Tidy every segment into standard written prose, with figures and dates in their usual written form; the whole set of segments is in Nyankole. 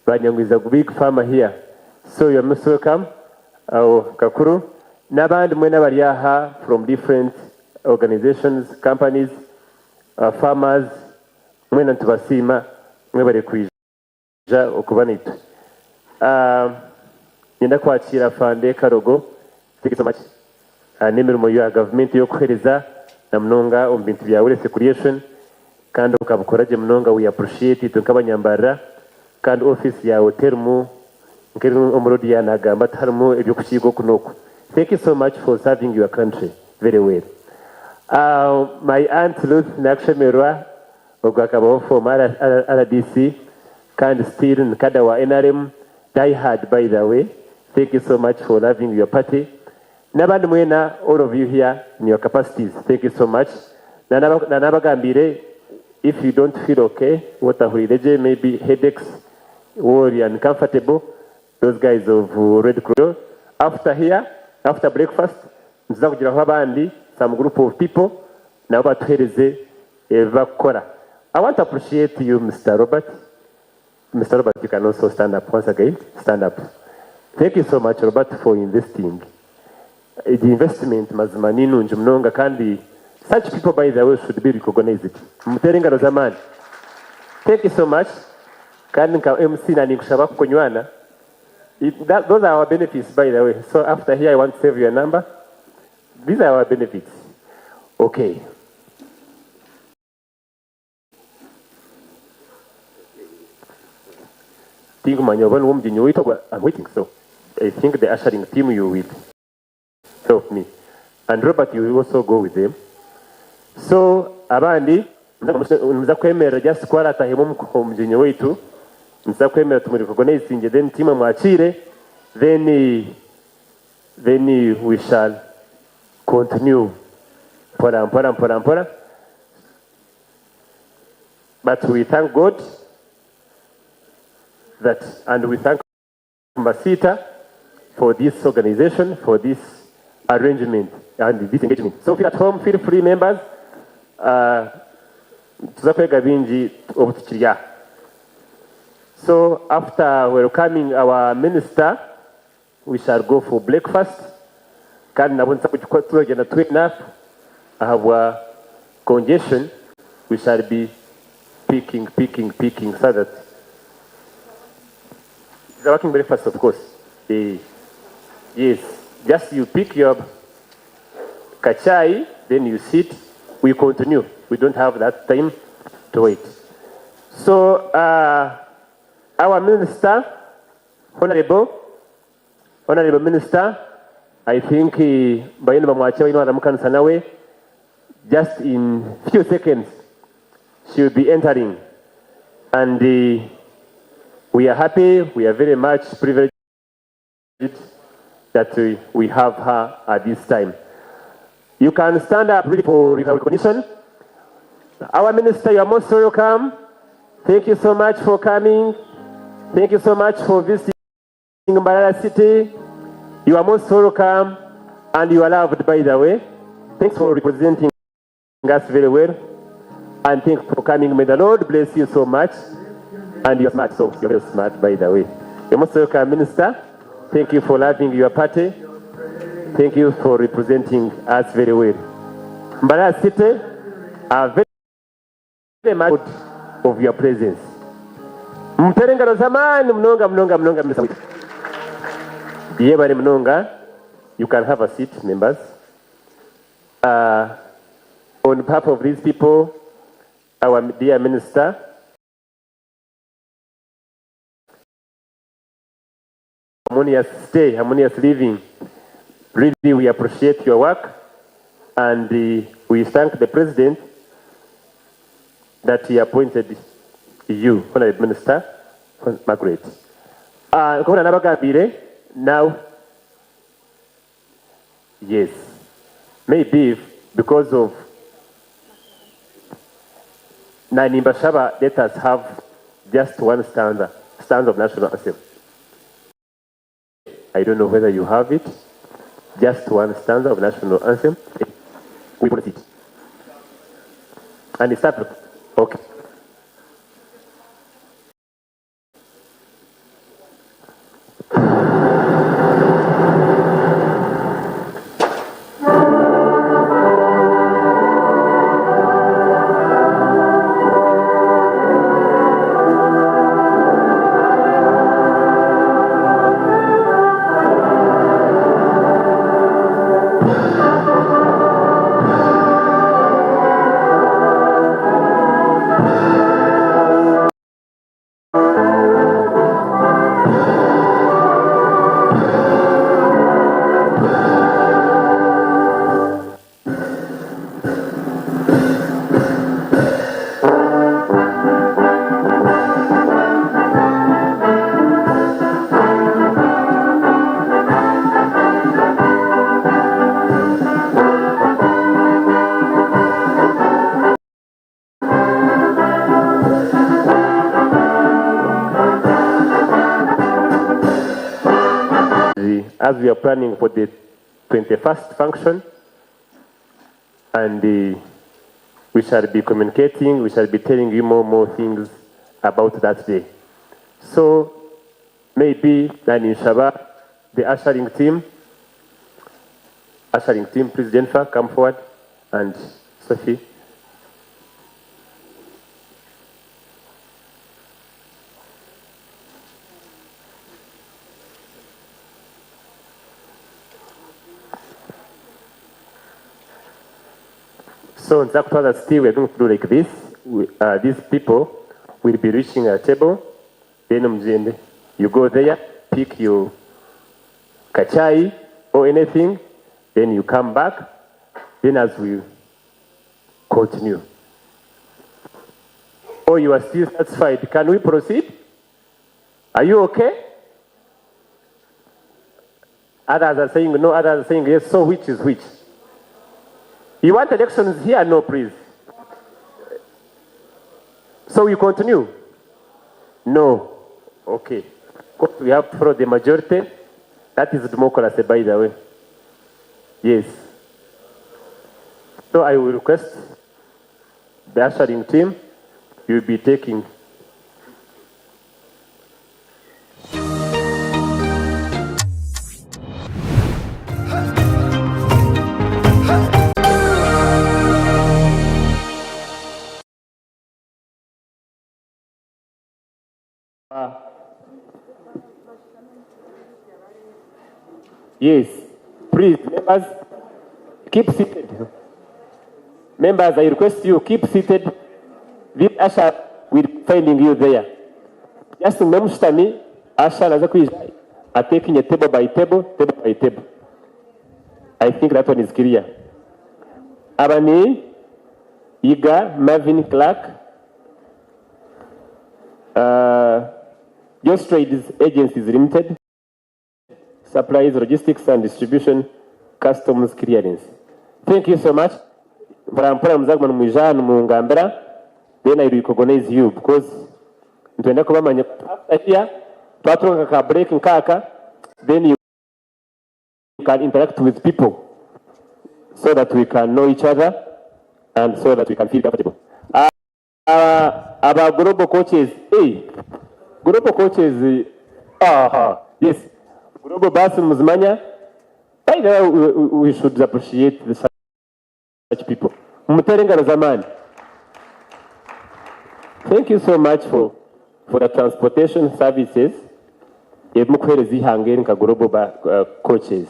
Banyangwe is a big farmer here so you're most welcome awo Kakuru n'abandi mwena abari aha from different organizations, companies, farmers mwena nitubasiima mwebare kwija okuba naitwe. Niinyenda kwakiira Afande Karogo thank you so much n'emirimo ya gavumenti ey'okuheereza na munonga omu bintu bya wealth creation Kandi okabikora gye munonga we appreciate itwe nk'abanyambarira kandi office yaawe terimu nk'eri omu road nagamba tiharimu eby'okukiiga oku n'oku thank you so much for serving your country very well. My aunt Ruth nakushemererwa ogwo akabaho from rdc kandi still ni kada wa nrm die hard by the way thank you so much for loving your party N'abandi mwena all of you here in your capacities thank you so much Nanabagambiire if you don't feel okay wotahuriire gye maybe headaches or ori uncomfortable those guys of red cross after here after breakfast nituza kugiraho abandi some group of people nabo batuhereze ebi bakukora I want to appreciate you Mister Robert Mister Robert you can also stand up once again stand up thank you so much Robert for investing egi investment mazima ninungi munonga kandi such people by the way should be recognized mumutere engaro z'amaani thank you so much kandi nka MC na ninkushaba kukunywana It, that, those are our benefits by the way so after here I want to save your number these are our benefits okay Tinkumanya oba niwe omugyenyi waitu ogwa I'm waiting so I think the ushering team you will help me and Robert you will also go with them so abandi nimuza kwemerera just ku aratahemu omugyenyi waitu nituza kwemerera tumu recognizinge then team emwakiire then then we shall continue mpora mpora mpora mpora But we thank God that and we thank Mbasita for this organization, for this arrangement and this engagement. So feel at home, feel free members. Tuza kwega bingi obu tukiri aha. So after welcoming our minister, we shall go for breakfast kandi nabwo nituza turagyenda twena ahabwa congestion we shall be picking picking picking so that it's a working breakfast of course eh, yes just you pick your kachai then you sit we continue we don't have that time to wait so our minister Honourable Honourable Minister I think bariyo nibamwakira bariyo nibaramukanisa nawe just in few seconds she will be entering and we are happy we are very much privileged that we have her at this time. You can stand up really for recognition. Our minister, you are most welcome. Thank you so much for coming. Thank you so much for visiting Mbarara City. You are most welcome and you are loved, by the way. Thanks for representing us very well. And thanks for coming. May the Lord bless you so much. And you're smart, so you're very smart, by the way. You're most welcome, Minister. Thank you for loving your party. Thank you for representing us very well. Mbarara City are very, very much of your presence. Mutere engaro z'amaani munonga munonga munonga Minister waitu. Yebare munonga. You can have a seat, members. On behalf of these people, our dear minister, harmonious stay, harmonious living. Really, we appreciate your work and we thank the president that he appointed you, Honorable Minister Margaret. Nk'oku nabagambire, now, yes, maybe because of na nimbashaba, let us have just one stanza, stanza of national anthem. I don't know whether you have it. Just one stanza of national anthem. We put it. And it's up. Okay. as we are planning for the 21st function and we shall be communicating, we shall be telling you more more things about that day. So maybe na ninshaba the ushering team, ushering team please Jennifer come forward and Sophie. So nza kutwaza still we are going to do like this we, uh, these people will be reaching a table then mugyende you go there pick your kachai or anything then you come back then as we continue or you are still satisfied can we proceed are you okay Others are saying no, others are saying yes, so which is which? You want elections here? No, please. So we continue? No. Okay. Because we have to follow the majority. That is democracy, by the way. Yes. So I will request the ushering team, you will be taking Yes, please, members, keep seated. Members, I request you keep seated. This usher will be finding you there. Just mugume mushutami, usher naza kwija atekinge table by table, table by table. I think that one is clear. Aba ni Yiga Marvin Clark, uh, Jos Trades Agencies Limited, Supplies, Logistics and Distribution, Customs Clearance. Thank you so much. Mpora mpora muzaguma nimwija aha nimungambira then I recognize you because nitwenda kubamanya after here twatunga ka break nkaaka then you can interact with people so that we can know each other and so that we can feel comfortable. Aba global coaches, hey, global coaches, aha, yes, global bus muzimanya. By the way, we should appreciate the such people. Mumutere engaro z'amaani. Thank you so much for, for the transportation services ebi mukuheereza eihanga eri nka global ba, coaches.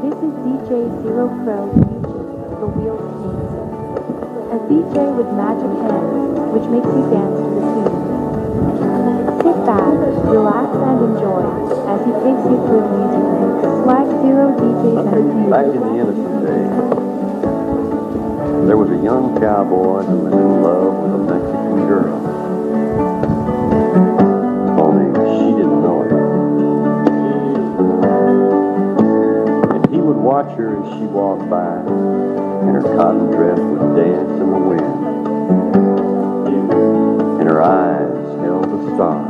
This is DJ Zero Pro Fuji, the Wheels King. A DJ with magic hands, which makes you dance to the tune. Sit back, relax and enjoy as he takes you through the music mix. Swag Zero DJs Entertainment. Back in the innocent days, there was a young cowboy who was in love with a Mexican girl. Only she didn't know it. And he would watch her as she walked by, and her cotton dress would dance in the wind, and her eyes held the stars.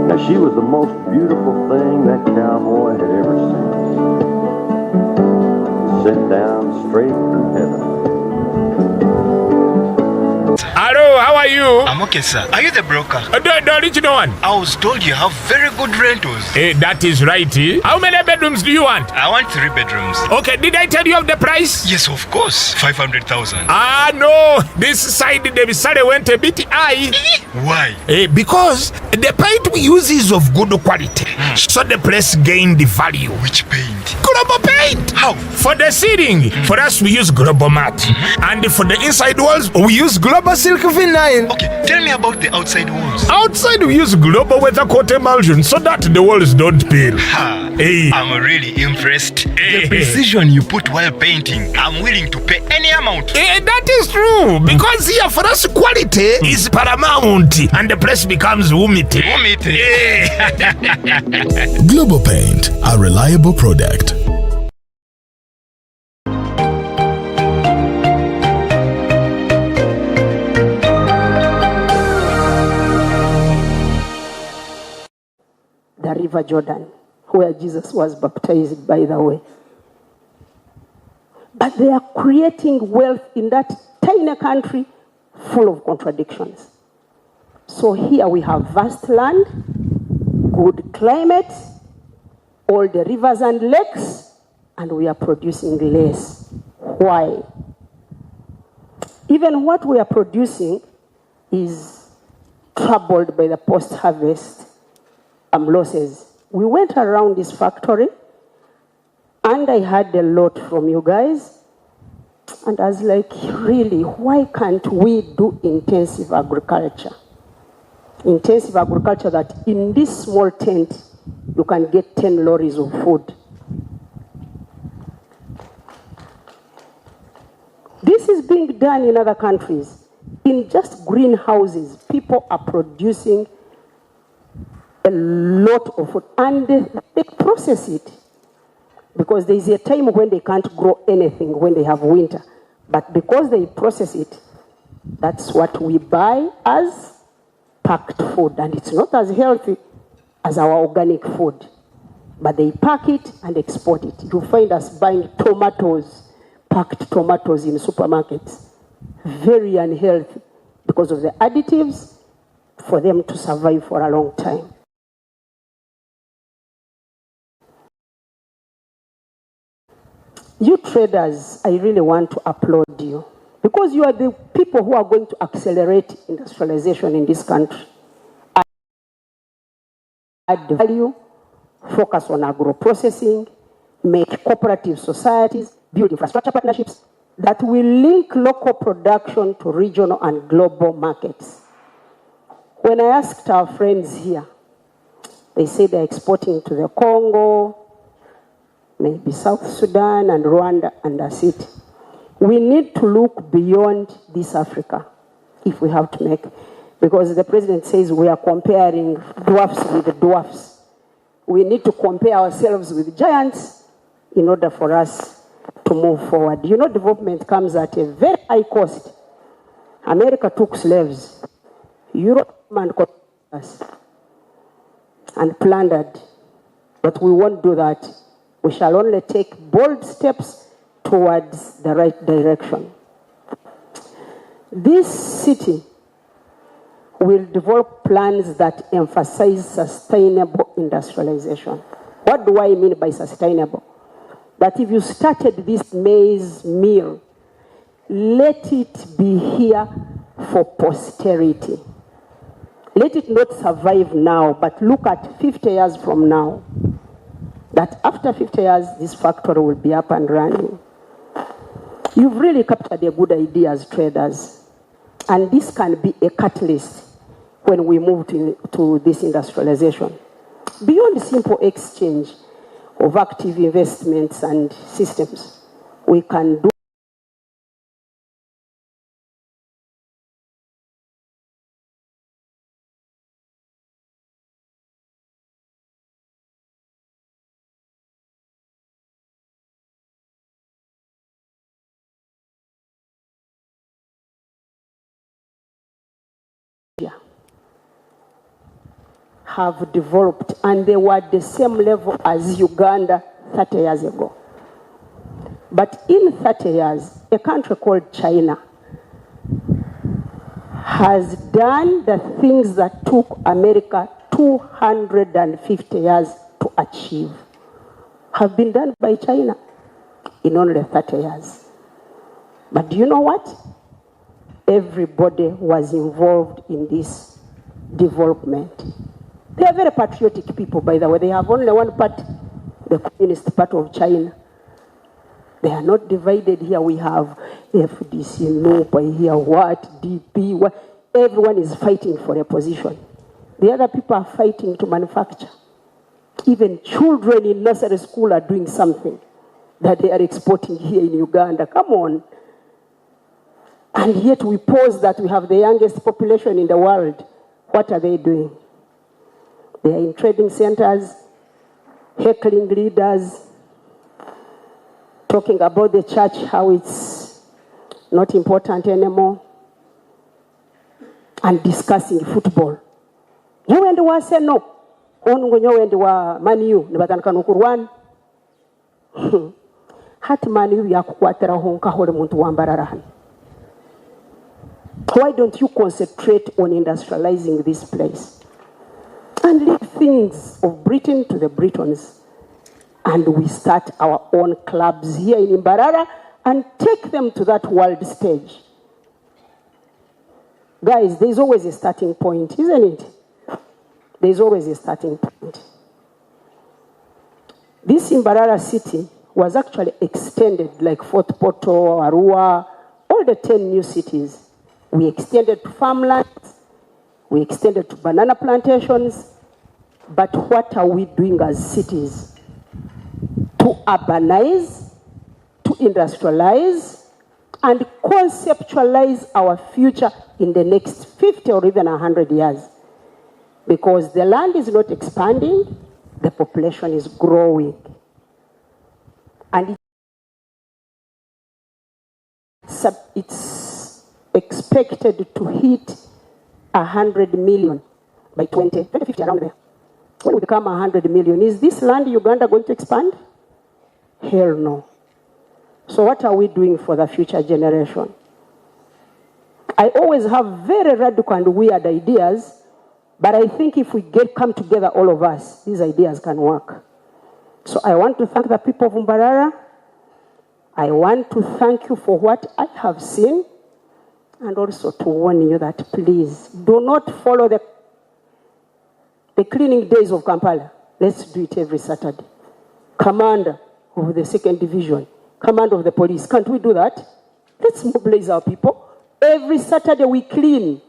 Now she was the most beautiful thing that cowboy had ever seen, sent down straight from heaven. Hello, how are you? I'm okay, sir. Are you the broker? The original one. I was told you have very good rentals. That is right. How many bedrooms do you want? I want 3 bedrooms. Okay, did I tell you of the price? Yes, of course. 500,000. Ah, no. This side, the salary went a bit high. Why? Because The paint we use is of good quality, so the place gained value. Which paint? Global paint. How? For the ceiling, for us we use Global Mat. And for the inside walls, we use Global Silk Vinyl. Okay, tell me about the outside walls. Outside we use Global Weathercoat Emulsion so that the walls don't peel. Ha! Hey. I'm really impressed. Hey. The precision you put while painting, I'm willing to pay any amount. That is true, because here for us quality is paramount and the place becomes umiti. Umiti. Yeah. Global Paint, a reliable product. The River Jordan, where Jesus was baptized, by the way. But they are creating wealth in that tiny country full of contradictions. So here we have vast land, good climate, all the rivers and lakes, and we are producing less. Why? Even what we are producing is troubled by the post-harvest losses. We went around this factory, and I heard a lot from you guys. And I was like, really, why can't we do intensive agriculture? Intensive agriculture that in this small tent, you can get 10 lorries of food. This is being done in other countries. In just greenhouses, people are producing a lot of food, and they process it, because there is a time when they can't grow anything, when they have winter. But because they process it, that's what we buy as packed food, and it's not as healthy as our organic food. But they pack it and export it. You find us buying tomatoes, packed tomatoes in supermarkets. Very unhealthy because of the additives for them to survive for a long time. You traders, I really want to applaud you, because you are the people who are going to accelerate industrialization in this country. Add value, focus on agro-processing, make cooperative societies, build infrastructure partnerships that will link local production to regional and global markets. When I asked our friends here, they say they're exporting to the Congo, maybe South Sudan and Rwanda, and that's it. We need to look beyond this Africa if we have to make, because the president says we are comparing dwarfs with dwarfs. We need to compare ourselves with giants in order for us to move forward. Development comes at a very high cost. America took slaves. Europe and us and plundered. But we won't do that. We shall only take bold steps towards the right direction. This city will develop plans that emphasize sustainable industrialization. What do I mean by sustainable? That if you started this maize mill, let it be here for posterity. Let it not survive now, but look at 50 years from now. That after 50 years, this factory will be up and running. You've really captured a good idea as traders. And this can be a catalyst when we move to this industrialization. Beyond simple exchange of active investments and systems, we can do have developed, and they were at the same level as Uganda 30 years ago. But in 30 years, a country called China has done the things that took America 250 years to achieve, have been done by China in only 30 years. But do you know what? Everybody was involved in this development. They are very patriotic people by the way, they have only one party, the Communist Party of China. They are not divided here. We have FDC, NUP, here, what, DP, what. Everyone is fighting for a position. The other people are fighting to manufacture. Even children in nursery school are doing something that they are exporting here in Uganda. Come on. And yet we pose that we have the youngest population in the world. What are they doing? They are in trading centers, heckling leaders, talking about the church, how it's not important anymore, and discussing football. Nyowe ndi wa Arsenal, onu ngu nyowe ndi wa Man U, nibatandika n'okurwana. Hati Man U yakukwatiraho nkaho ori muntu wa Mbarara hanu. Why don't you concentrate on industrializing this place and leave things of Britain to the Britons, and we start our own clubs here in Mbarara and take them to that world stage. Guys, there's always a starting point, isn't it? There's always a starting point. This Mbarara city was actually extended like Fort Portal, Arua, all the 10 new cities. We extended to farmlands, we extended to banana plantations, but what are we doing as cities? To urbanize, to industrialize, and conceptualize our future in the next 50 or even 100 years. Because the land is not expanding, the population is growing. And it's expected to hit 100 million by 2050, around there. When we become 100 million, is this land Uganda going to expand? Hell no. So what are we doing for the future generation? I always have very radical and weird ideas, but I think if we come together, all of us, these ideas can work. So I want to thank the people of Mbarara. I want to thank you for what I have seen, and also to warn you that please do not follow the cleaning days of Kampala. Let's do it every Saturday. Commander of the 2nd Division, commander of the police, can't we do that? Let's mobilize our people. Every Saturday we clean.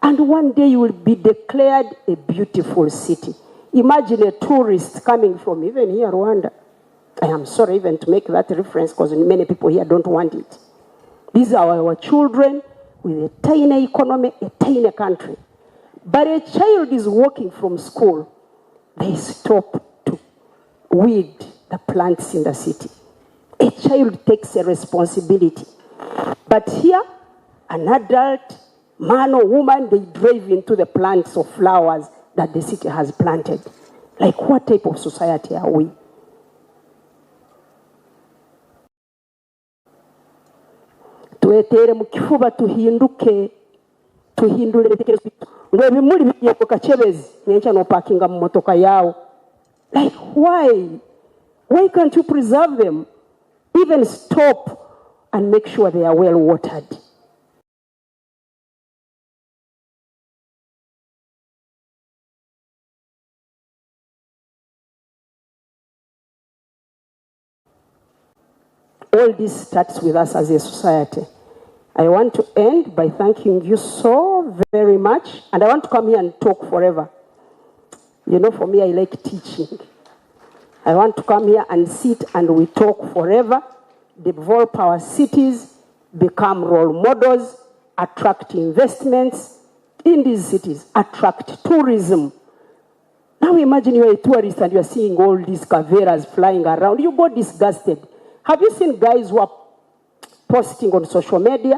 And one day you will be declared a beautiful city. Imagine a tourist coming from even here, Rwanda. I am sorry even to make that reference because many people here don't want it. These are our children with a tiny economy, a tiny country. But a child is walking from school, they stop to weed the plants in the city. A child takes a responsibility. But here, an adult, man or woman, they drive into the plants or flowers that the city has planted. What type of society are we? Twetere mu kifuba tuhinduke, tuhindure ibitekerezo byacu. Ngo ebimuli bigiye ku kacebezi, nyencha no parkinga mu motoka yawo. Why? Why can't you preserve them? Even stop and make sure they are well watered. All this starts with us as a society. I want to end by thanking you so very much, and I want to come here and talk forever. For me, I like teaching. I want to come here and sit and we talk forever, develop our cities, become role models, attract investments in these cities, attract tourism. Now imagine you're a tourist and you're seeing all these caveras flying around. You go disgusted. Have you seen guys who are posting on social media?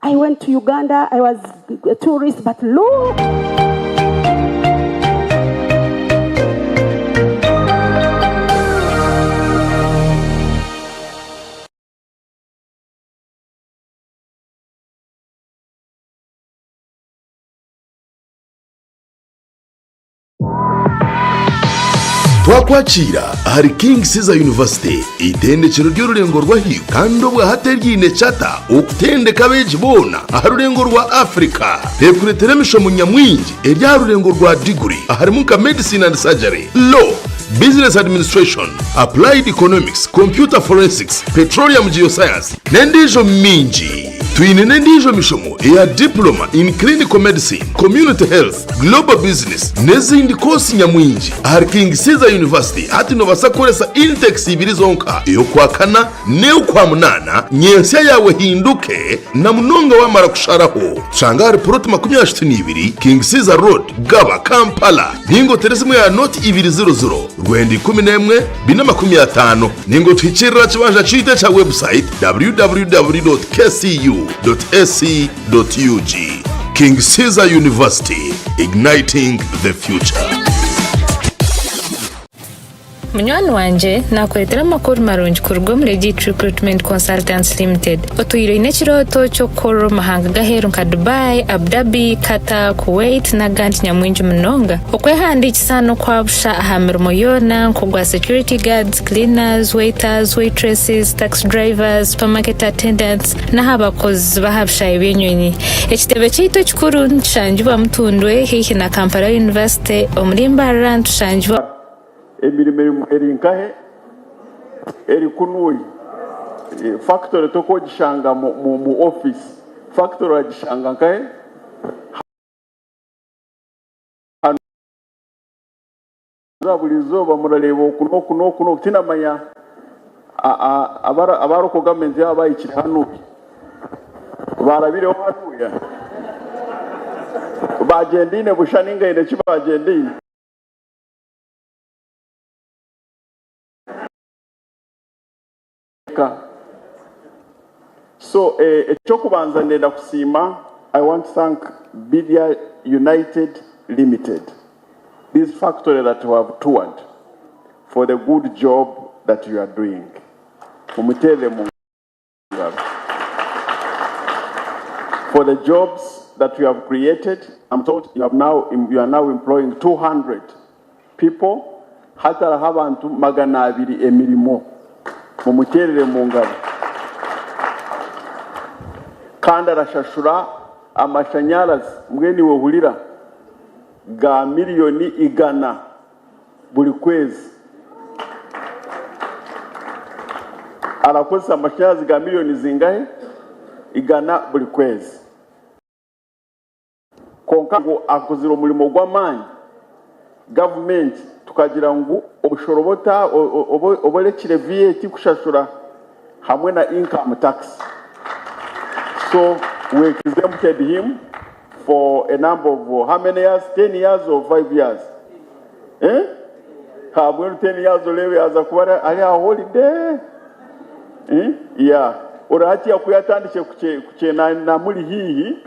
I went to Uganda, I was a tourist, but look. Twakwakira ahari King Caesar University, eitendekero ry'orurengo rw'ahaiguru kandi obwahati eryiine charter okutendeka abeegi boona aha rurengo rwa Africa. Rekureetera emishomo nyamwingi eri aha rurengo rwa diguri aharimu nka Medicine and Surgery, Law, Business Administration, Applied Economics, Computer Forensics, Petroleum Geoscience n'endiijo mingi. Twine n'endiijo mishomo eya Diploma in Clinical Medicine, Community Health, Global Business n'ezindi koosi nyamwingi. Ahari King Caesar University hati noobaasa kukoresa intakes ibiri zonka, ey'okwakana n'ey'okwamunaana, nyentsya yaawe ehinduke na munonga waamara kusharaho. Tushanga ahari puroti 32, King Caesar Road, Gaba, Kampala. Ninga otere esimu ya noti ibiri ziro ziro, rwenda 11, 450. Ninga otuhikirire aha kibanja kyaitu ekya website www.kcu.ac.ug. King Caesar University, igniting the future. Munywani wangye, naakureetera amakuru marungi kuruga omuri Legit Recruitment Consultants Limited. Otwire oine ekirooto ky'okukorera omu mahanga g'aheeru nka Dubai, Abu Dhabi, Qatar, Kuwait n'agandi nyamwingi munonga. Okwehandiikisa n'okwa busha aha mirimo yoona nk'ogwa security guards, cleaners, waiters, waitresses, taxi drivers, supermarket attendants n'aha bakozi b'aha bishaayi by'enyonyi. Ekitebe kyaitu ekikuru nikishangibwa Mutundwe haihi na Kampala University omuri Mbarara nitushangibwa. Emirimo eri nkahe? Eri kunuya. Factory tokogishanga mu office, factory oragishanga nkahe? Hanuya buri izooba murareeba oku n'oku n'oku n'oku tindamanya aba local government yaaba bahikire hanuya, barabireho hanuya? Bagyendeine busha ninga haine eki bagyendeine? So ekyokubanza ndenda kusiima I want to thank Bidia United Limited this factory that we have toured for the good job that you are doing mumuteere mu ngaro for the jobs that you have created I'm told you have now you are now employing 200 people hataraho abantu 200 emirimo mumuterere mu ngaro kandi arashashura amashanyarazi mbwenu iwe hurira ga miriyoni 100 buri kwezi. Arakozesa amashanyarazi ga miriyoni zingahe? 100 buri kwezi. Kwonka ngu akozire omurimo gw'amaani, gavumenti tukagira ngu omushoro oba orekire VAT kushashura hamwe na income tax. So we exempted him for a number of how many years? 10 years or 5 years? Eh? Ha mbwenu 10 years oreebe yaaza kuba ari aha holiday. Eh? Yeah. Ori hatiya ku yatandikire kukyena namuri haihi,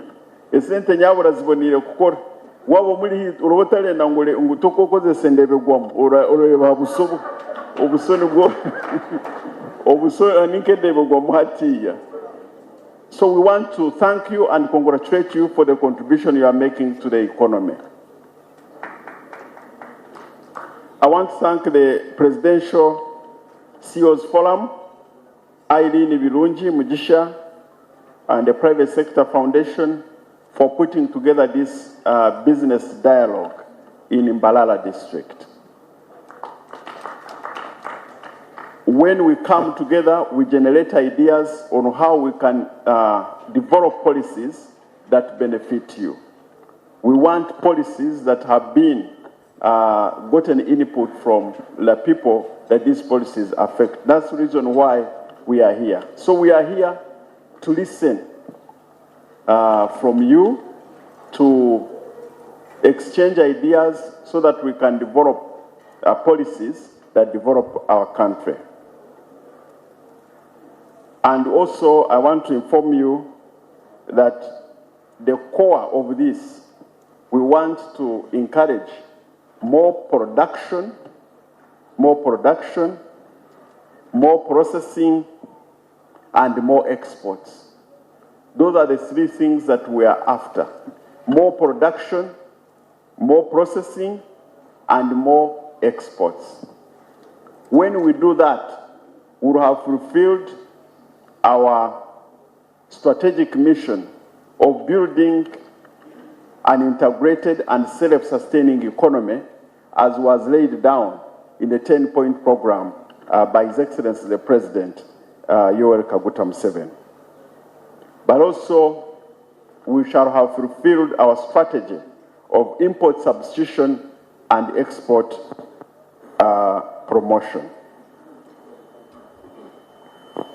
esente nyabura ziboneire kukora. Waaba omuri haihi oraba otarenda ngu ngu tokokozesa endeebegwamu, oreeba aha buso obuso nibwo obuso ni nk'endeebegwamu hatiiya. So we want to thank you and congratulate you for the contribution you are making to the economy. I want to thank the Presidential CEOs Forum, Irene Birungi Mugisha, and the Private Sector Foundation for putting together this business dialogue in Mbarara District. When we come together, we generate ideas on how we can develop policies that benefit you. We want policies that have been gotten input from the people that these policies affect. That's the reason why we are here. So we are here to listen from you, to exchange ideas so that we can develop policies that develop our country. And also I want to inform you that the core of this, we want to encourage more production, more production, more processing, and more exports. Those are the three things that we are after. More production, more processing, and more exports. When we do that, we will have fulfilled our strategic mission of building an integrated and self-sustaining economy as was laid down in the 10-point program uh, by His Excellency the President uh, Yoweri Kaguta Museveni. But also, we shall have fulfilled our strategy of import substitution and export uh, promotion.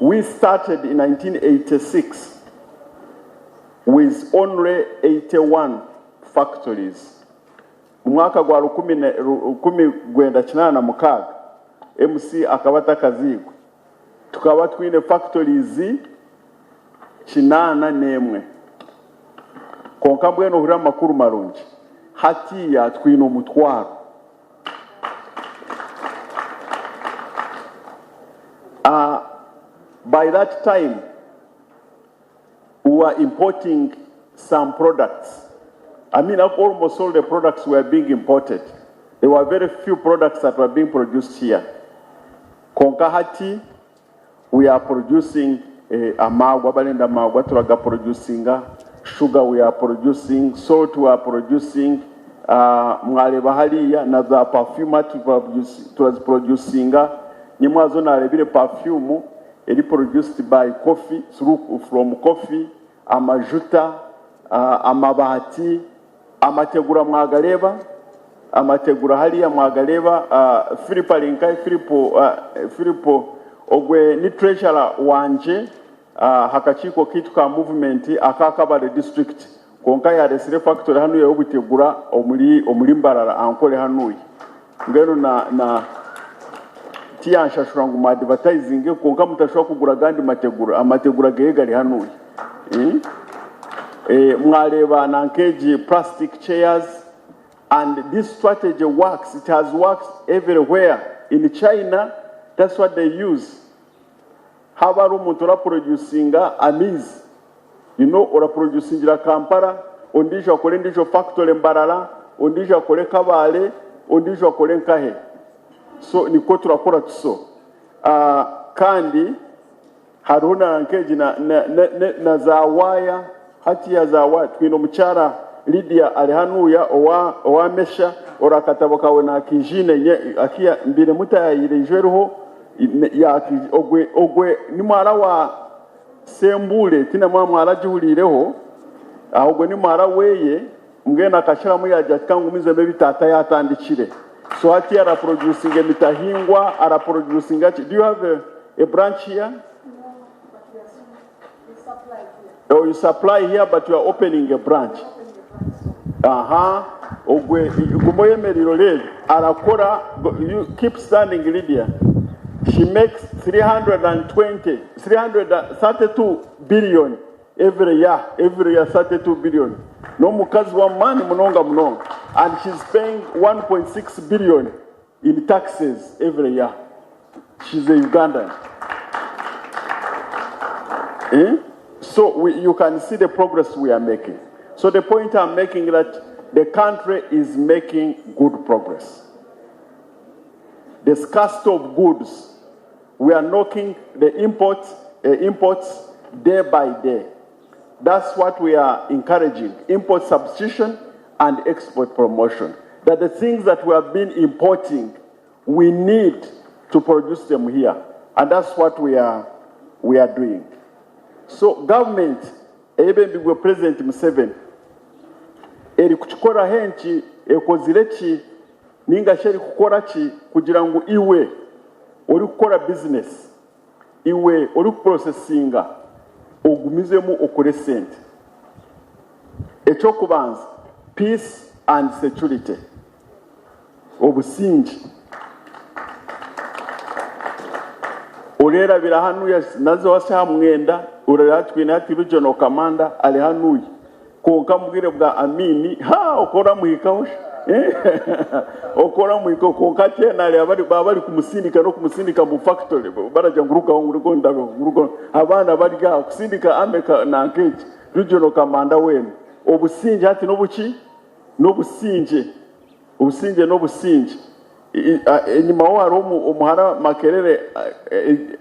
We started in 1986 with only 81 factories. Mu mwaka gwa 1986, MC akaba atakaziirwe, tukaba twine factories 81. Kwonka mbwenu ohurire amakuru marungi, hatiiya twine omutwaro. By that time, we were importing some products. I mean, almost all the products were being imported. There were very few products that were being produced here. Kwonka hati, we are producing eh, amaagwa, abarenda amaagwa turagaproducinga, sugar we are producing, salt we are producing, uh, mwareeba hariya na za perfume hati turaziproducinga, nyimwazo nareebire perfume eri produced by coffee, through, from coffee, amajuta, uh, amabaati, amategura mwagareeba, amategura hariya mwagareeba, uh, Philip ari nkahi, Philip, uh, Philip ogwe ni treasurer wangye uh, aha kakiiko kaitu ka movement aka Kabale district, kwonka yaresire factory hanuya y'obutegura omuri omuri Mbarara Ankole hanuya. Mbwenu na na tiyanshashura ngu mu advertisinge kwonka mutashobora kugura agandi mategura, amategura geye gari hanuya. Eh? Eh, mwareeba na nk'egi plastic chairs and this strategy works, it has worked everywhere. In China, that's what they use. Haaba hariho omuntu oraproducinga amaizi, you know, oraproducingira Kampala, ondiijo akore endiijo factory Mbarara, ondiijo akore Kabale, ondiijo akore nkahe. So nikwo turakora tuso. Uh, kandi hariho na nk'egi na, na, na, na, na za waaya, hatiya za waaya, twine omukyara Lydia ari hanuya owa, owa Mesha, ora akatabo kawe nakijiine nye, akiya mbire mutayayire ijo eriho, Ogwe, ogwe ni muhara wa Sembule, tina mwa muhara agihuriireho, ogwe ni muhara weye, mbwenu akasharamu yagira ati kangumizemu ebi tata yatandikire. So hati araproducinga emitahingwa, araproducinga ki? Do you have a, a branch here? Oh, you supply here, but you are opening a branch. Aha, ogwe guma oyemereire oreebe arakora. You keep standing, Lydia. She makes 320, 332 billion every year, every year 32 billion. N'omukazi w'amaani munonga munonga. And she's paying 1.6 billion in taxes every year. She's a Ugandan. Eh? So you can see the progress we are making. So the point I'm making is that the country is making good progress. The scarcity of goods, we are knocking the imports day by day. That's what we are encouraging, import substitution and export promotion. That the things that we have been importing, we need to produce them here. And that's what we are, we are doing. So government eyebembirwe President Museveni erikukikoraho enki, ekozire ki ninga shi erikukora ki kugira ngu iwe orikukora business, iwe orikuprosesinga ogumizemu okore sente. Ekyokubanza, peace and security, obusingye. Oreerabira hanuya naza wase aha mwenda, oreeba twine hati regional commander ari hanuya. Kwonka omu bwire bwa Amin, ha okora muhikaho sha. Okora muhikaho kwonka hati nareeba bari baba bari kumusindika n'okumusindika mu factory baragira ngu rugaho ngu rugaho ndabeho ngu rugaho. Abaana bari aho kusindika army nanka egi regional commander weena. Obusingye hati n'obuki? N'obusingye. Obusingye n'obusingye. Enyimaho hariho omuhara Makerere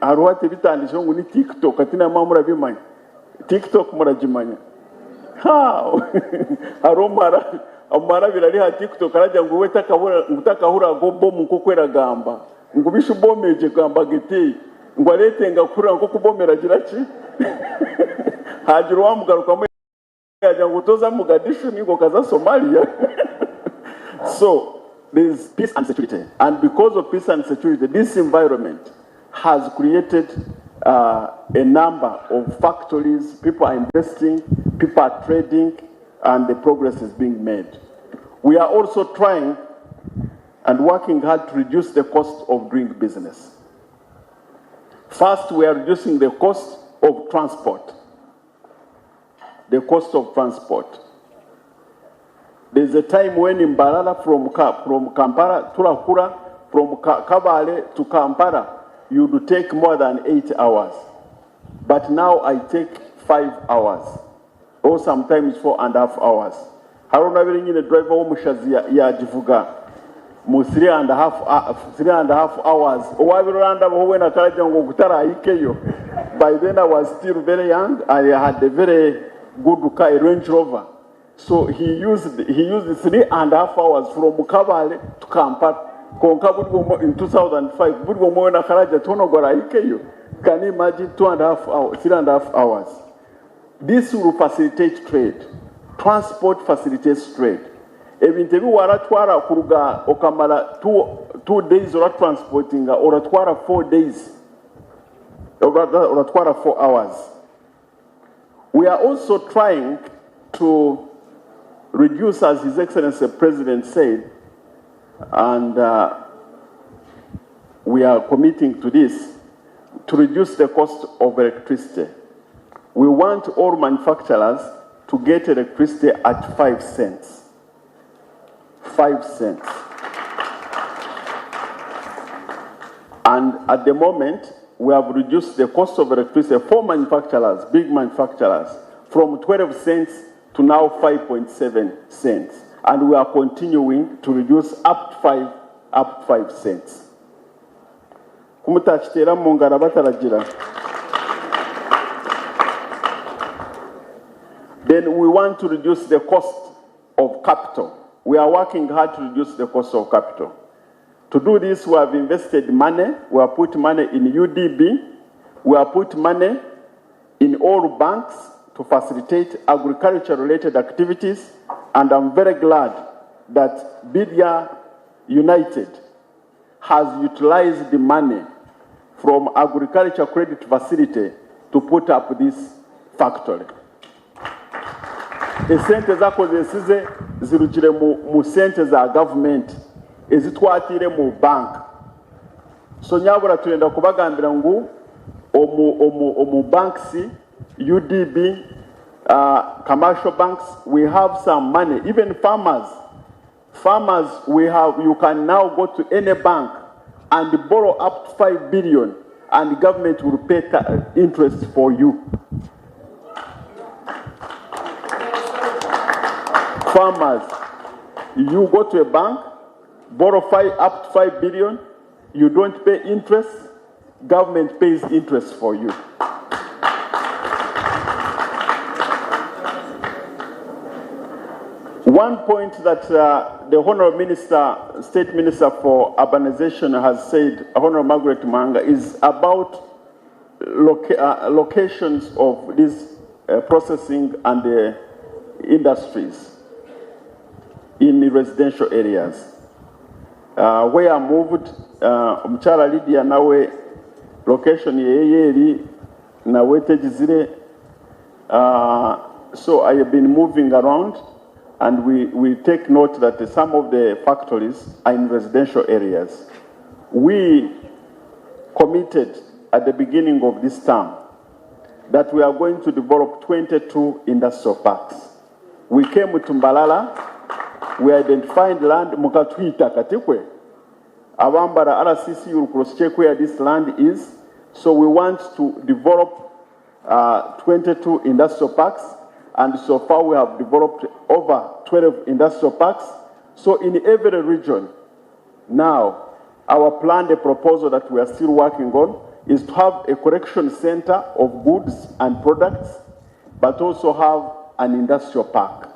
hariho hati ebitandikirwe ngu ni TikTok hati namwe murabimanya. TikTok muragimanya? Haa hariho omuhara omuhara abaire ari aha TikTok aragira ngu we ngu takahuriraga bomu nk'oku eragamba ngu bishu bomu egyo egambaga eti ngu areetenga kuhurira nk'oku bomu eragira ki haagira owamugarukamu Yagira ngu toza Mogadishu ninga okaza Somalia so there is peace and security and because of peace and security this environment has created a number of factories, people are investing, people are trading and the progress is being made. We are also trying and working hard to reduce the cost of doing business. First, we are reducing the cost of transport. The cost of transport. There's a time when Mbarara from, from Kampala, Turakura, from Kabale to Kampala, you'd take more than 8 hours. But now I take 5 hours, or sometimes 4.5 hours. Hariho nabire nyine driver w'omushazi yagivuga mu 3.5 hours. Owabire orandabaho weena akaragira ngu ogu tarahikeyo. By then I was still very young, I had a very good car, a Range Rover. So he used, he used 3.5 hours from Kabale to Kampala. Kwonka buri omwe, in 2005, buri omwe weena akaragira ati hoona ogu arahikeyo? Can you imagine 2.5 hours, 3.5 hours? This will facilitate trade. Transport facilitates trade. Ebintu ebi waratwara kuruga okamara 2 days oratransportinga, oratwara 4 days, oratwara 4 hours. We are also trying to reduce, as His Excellency the President said, and we are committing to this, to reduce the cost of electricity. We want all manufacturers to get electricity at 5 cents. 5 cents. And at the moment, we have reduced the cost of electricity for manufacturers, big manufacturers, from 12 cents to now 5.7 cents. And we are continuing to reduce up to 5 cents. Kumutakiteera mu ngaro bataragira. Then we want to reduce the cost of capital. We are working hard to reduce the cost of capital. To do this, we have invested money. We have put money in UDB. We have put money in all banks to facilitate agriculture-related activities. And I'm very glad that Bidya United has utilized the money from Agriculture Credit Facility to put up this factory. Esente zakozesize zirugire mu sente za government ezitwatire mu bank. So nyabura turenda kubagambira ngu omu banks, UDB, commercial banks, we have some money. Even farmers, you can now go to any bank and borrow up to 5 billion and the government will pay interest for you. Farmers, you go to a bank, borrow up to 5 billion, you don't pay interest, government pays interest for you. One point that the Honorable Minister, State Minister for Urbanization has said, Honorable Margaret Muhanga, is about locations of these processing and the industries in the residential areas. Where I moved, Omukyala Lydia nawe location yeyeri nawe tegizire. So I have been moving around, and we take note that some of the factories are in residential areas. We committed at the beginning of this term that we are going to develop 22 industrial parks. We came to Mbarara, we identified land, mukatwita katikwe. Abambara RCC will cross-check where this land is. So we want to develop 22 industrial parks, and so far we have developed over 12 industrial parks. So in every region now, Our plan, the proposal that we are still working on, is to have a collection center of goods and products, but also have an industrial park.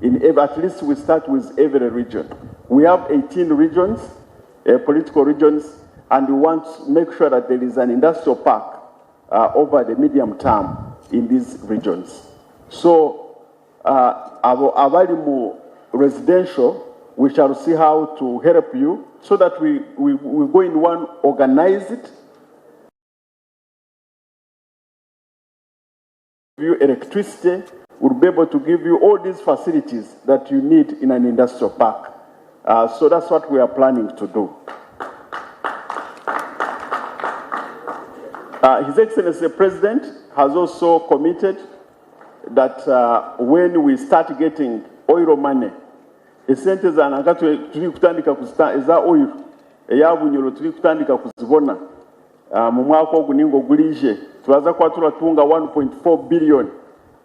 In at least we start with every region. We have 18 regions, political regions, and we want to make sure that there is an industrial park over the medium term in these regions. So, abo abari mu residential, we shall see how to help you so that we go in one organized, you electricity, we'll be able to give you all these facilities that you need in an industrial park. So that's what we are planning to do. His Excellency the President has also committed that when we start getting oil money, esente za nanka turi kutandika kuzita eza oil eya Bunyoro turi kutandika kuzibona mu mwaka ogu ninga ogurije turaza kuba turatunga 1.4 billion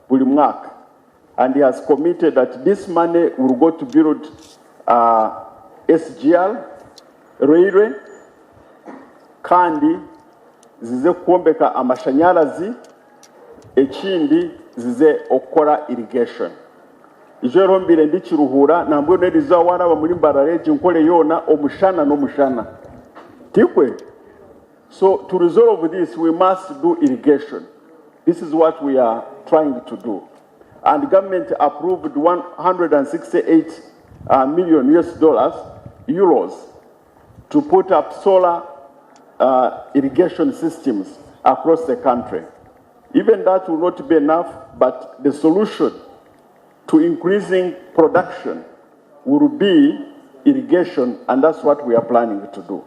buri mwaka, and he has committed that this money will go to build SGR railway kandi zize kwombeka amashanyarazi, ekindi zize okukora irrigation. Ijo rero mbire ndikiruhura nambwe neriza waraba muri Mbarara egi nkore yoona omushana n'omushana tikwe. So to resolve this, we must do irrigation. This is what we are trying to do. And government approved 168 million US dollars, euros, to put up solar irrigation systems across the country. Even that will not be enough, but the solution to increasing production will be irrigation, and that's what we are planning to do.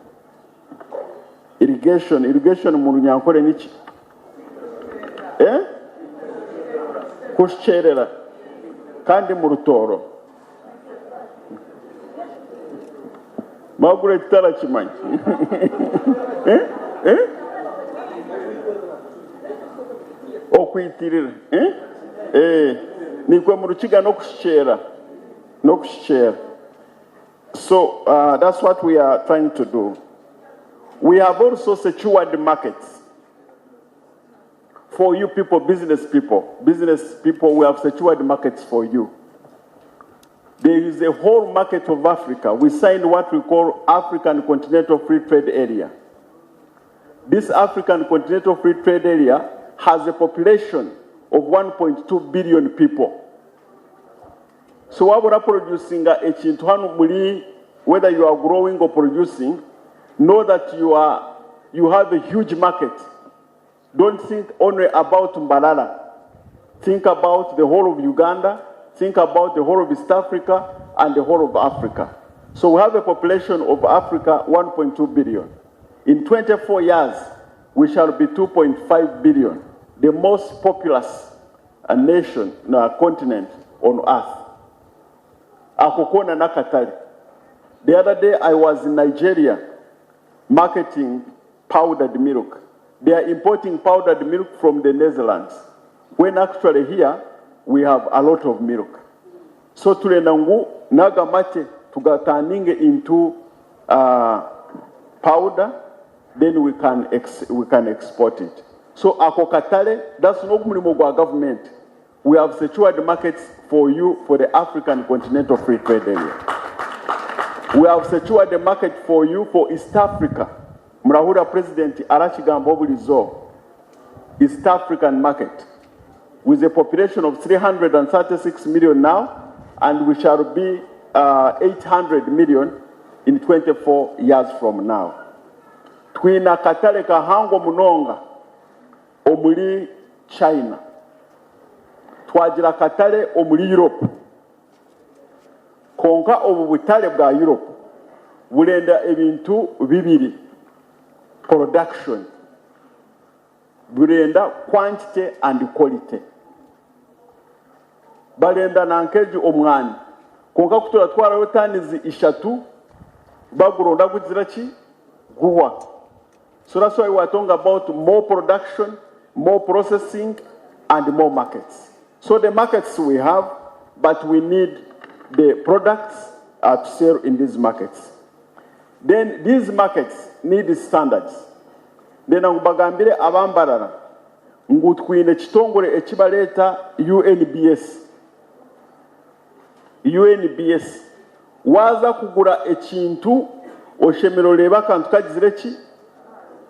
Irrigation, irrigation mu Runyankore niki? Kushyerera kandi mu Rutoro. Margaret tarakimanyi. Okwitirira. Nikwe mu Rukiga no kushyera. No kushyera. So that's what we are trying to do. We have also secured markets for you people, business people. Business people, we have secured markets for you. There is a whole market of Africa. We signed what we call African Continental Free Trade Area. This African Continental Free Trade Area has a population of 1.2 billion people. So what we are producing ekintu hano muri, whether you are growing or producing, know that you have a huge market. Don't think only about Mbarara. Think about the whole of Uganda, think about the whole of East Africa, and the whole of Africa. So we have a population of Africa 1.2 billion. In 24 years, we shall be 2.5 billion, the most populous nation, no, continent on earth. Akokona nakatari. The other day I was in Nigeria marketing powdered milk. They are importing powdered milk from the Netherlands, when actually here we have a lot of milk. So turenda ngu nagamate tugataninge into powder, then we can export it. So ako katale, that's no murimo gwa government. We have secured markets for you for the African Continental Free Trade Area. We have secured the market for you for East Africa. Murahura President Arachigamba Obulizo, East African market, with a population of 336 million now, and we shall be 800 million in 24 years from now. Twina katale kahango munonga omuri China. Twagira katale omuri Europe. Konka obu butale bwa Europe burenda ebintu bibiri. Production. Burenda quantity and quality. Barenda nankeji omwani. Konka kutura twarayo tanizi ishatu baguronda kugira ki? Guhwa. So that's why we are talking about more production, more processing, and more markets. So the markets we have, but we need the products to sell in these markets. Then these markets need standards. Ndenda ngu mbagambire aba Mbarara ngu twine ekitongore eki bareeta UNBS. UNBS. Waaza kugura ekintu oshemereire oreebe akantu kagizire ki?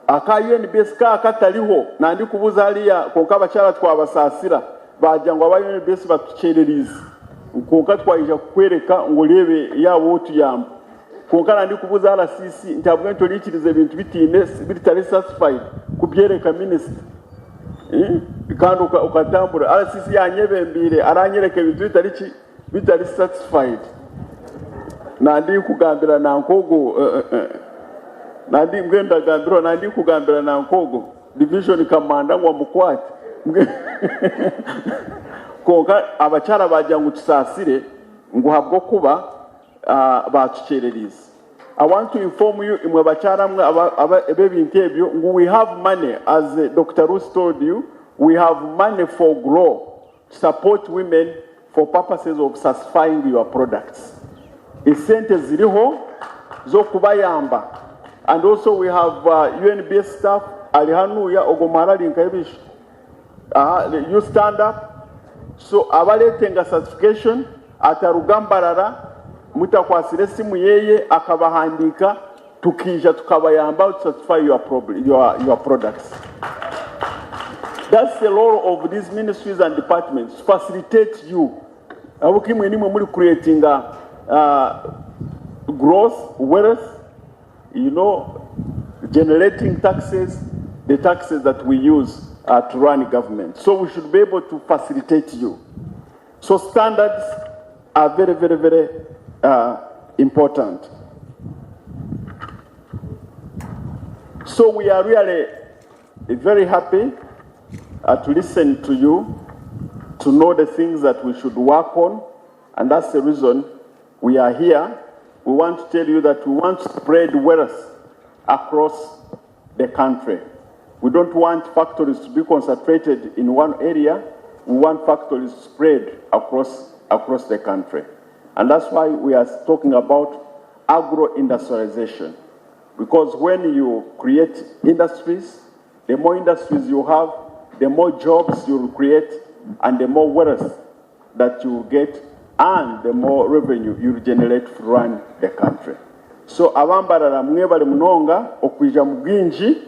Aka UNBS ka katariho nandikubuuza hariya kwonka abakyara twabasaasira baagira ngu aba UNBS batukyereriize kwonka twaija kukwereka ngu oreebe yaaba otuyamba kwonka nandikubuuza RCC nti ahabw'enki oriikiriza ebintu bitaine bitari certified kubyereka minisita kandi okatambura RCC yanyebembeire aranyereka ebintu bitari ki bitari satisfied nandikugambira nanka ogwo nandi mbwenu ndagambirwa nandikugambira nanka ogwo division commander ngu amukwate kwonka abakyara bagira ngu tusaasire ngu ahabw'okuba batukyereriize. I want to inform you imwe bakyara mwe ab'ebintu ebyo ngu we have money as Dokita Ruth told you we have money for grow to support women for purposes of certifying your products. Esente ziriho z'okubayamba and also we have UNBS staff ari hanuya ogwo muhara ari nka ebishu aha you stand up so abaretenga certification ataruga Mbarara mutakwasire esimu yeye akabahandiika tukaija tukabayamba to certify your, problem, your, your products. That's the role of these ministries and departments, to facilitate you. Ahabw'okuba imwe nimwe muri creating growth, wealth, you know, generating taxes, the taxes that we use to run government. So we should be able to facilitate you. So standards are very, very, very important. So we are really very happy to listen to you, to know the things that we should work on, and that's the reason we are here. We want to tell you that we want to spread wealth across the country. We don't want factories to be concentrated in one area. We want factories spread across, across the country. And that's why we are talking about agro-industrialization. Because when you create industries, the more industries you have, the more jobs you will create, and the more wealth that you will get, and the more revenue you will generate to run the country. So abambarara mwebale munonga okwija mu bwingi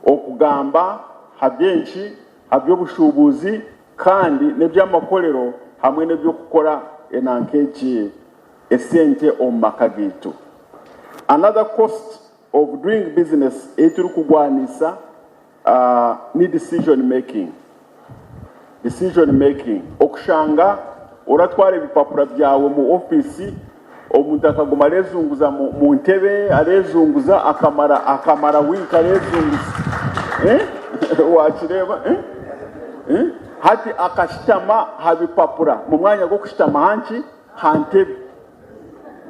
okugamba ha byenki ha by'obushuubuzi kandi n'eby'amakorero hamwe n'eby'okukora enanka egi esente omu maka gaitu. Another cost of doing business ei turikugwanisa ni decision making. Decision making okushanga oratwara ebipapura byawe omu ofiisi omuntu akaguma arezunguza mu ntebe arezunguza akamara akamara wiiki arezunguza eh? Wakireeba eh? Eh? Hati akashutama ha bipapura mu mwanya gw'okushutama hanki ha ntebe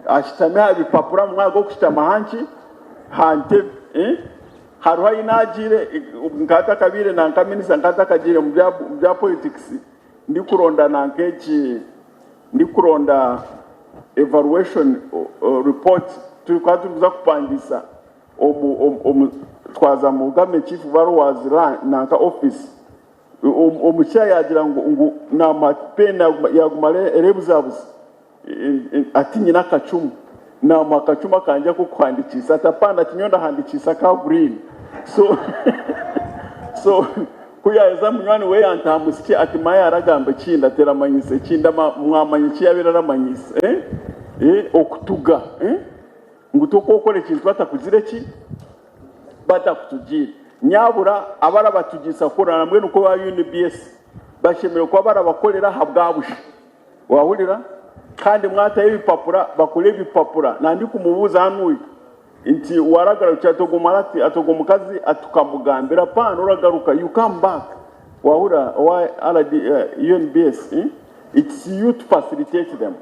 ashutami aha bipapura mu mwanya gw'okushutama hanki ha ntebe eh? Hariho ahi naagiire nka ntakabaire nanka minisita nka ntakagiire mu bya politics ndikuronda nanka egi ndikuronda evaluation report tukaba turikuza kupangisa omu omu twaza mu government chief valuers nanka office omushaija yaagira ngu ngu namuha pen yaguma arebuzabuza ati nyine akacumu namuha akacumu akangye ak'okuhandikiisa ati apana ati nyowe ndahandikiisa aka green so so ku yaaheza munywani we yantaha musiki ati maya aragamba ekindi ati eramanyisa ekindi mwamanya eki yaabaire aramanyisa eh? Eh, okutuga eh? Ngu tokwokora ekintu batakugire ki? Batakutugiire. Nyabura abarabatugiisa kukora na mbwenu ku aba UNBS bashemereire kuba barabakorera ahabwa busha. Wahurira? Kandi mwatayo ebipapura bakore ebipapura. Nandikumubuuza hanuya nti waragarukira ati ogwo muhara ati ati ogwo mukazi ati tukamugambira paana oragaruka you come back. Wahurira owa RD, UNBS eh? It's you to facilitate them.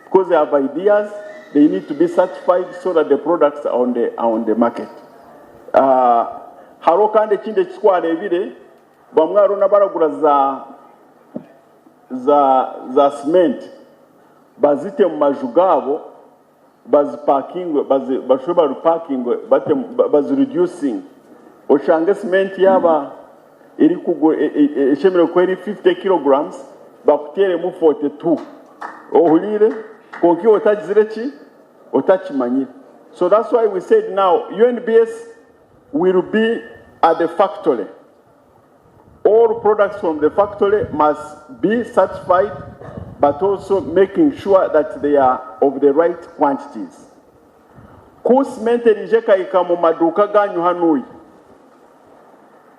Because they have ideas, they need to be certified so that the products are on the, are on the market. Uh, hariho kandi ekindi eki twareebire bamwe hariho n'abaragura za za za cement bazite mu maju gaabo. Bazipakingwe bazi bashube barupakingwe batemu bazireducinge oshange cement yaaba erikugura eshemereire kuba eri 50 kilograms bakuteeremu 42 ohuriire kwonka iwe otagizire ki otakimanyire so that's why we said now UNBS will be at the factory All products from the factory must be certified but also making sure that they are of the right quantities. Ku cement eriija ekahika mu maduuka ganyu hanuya,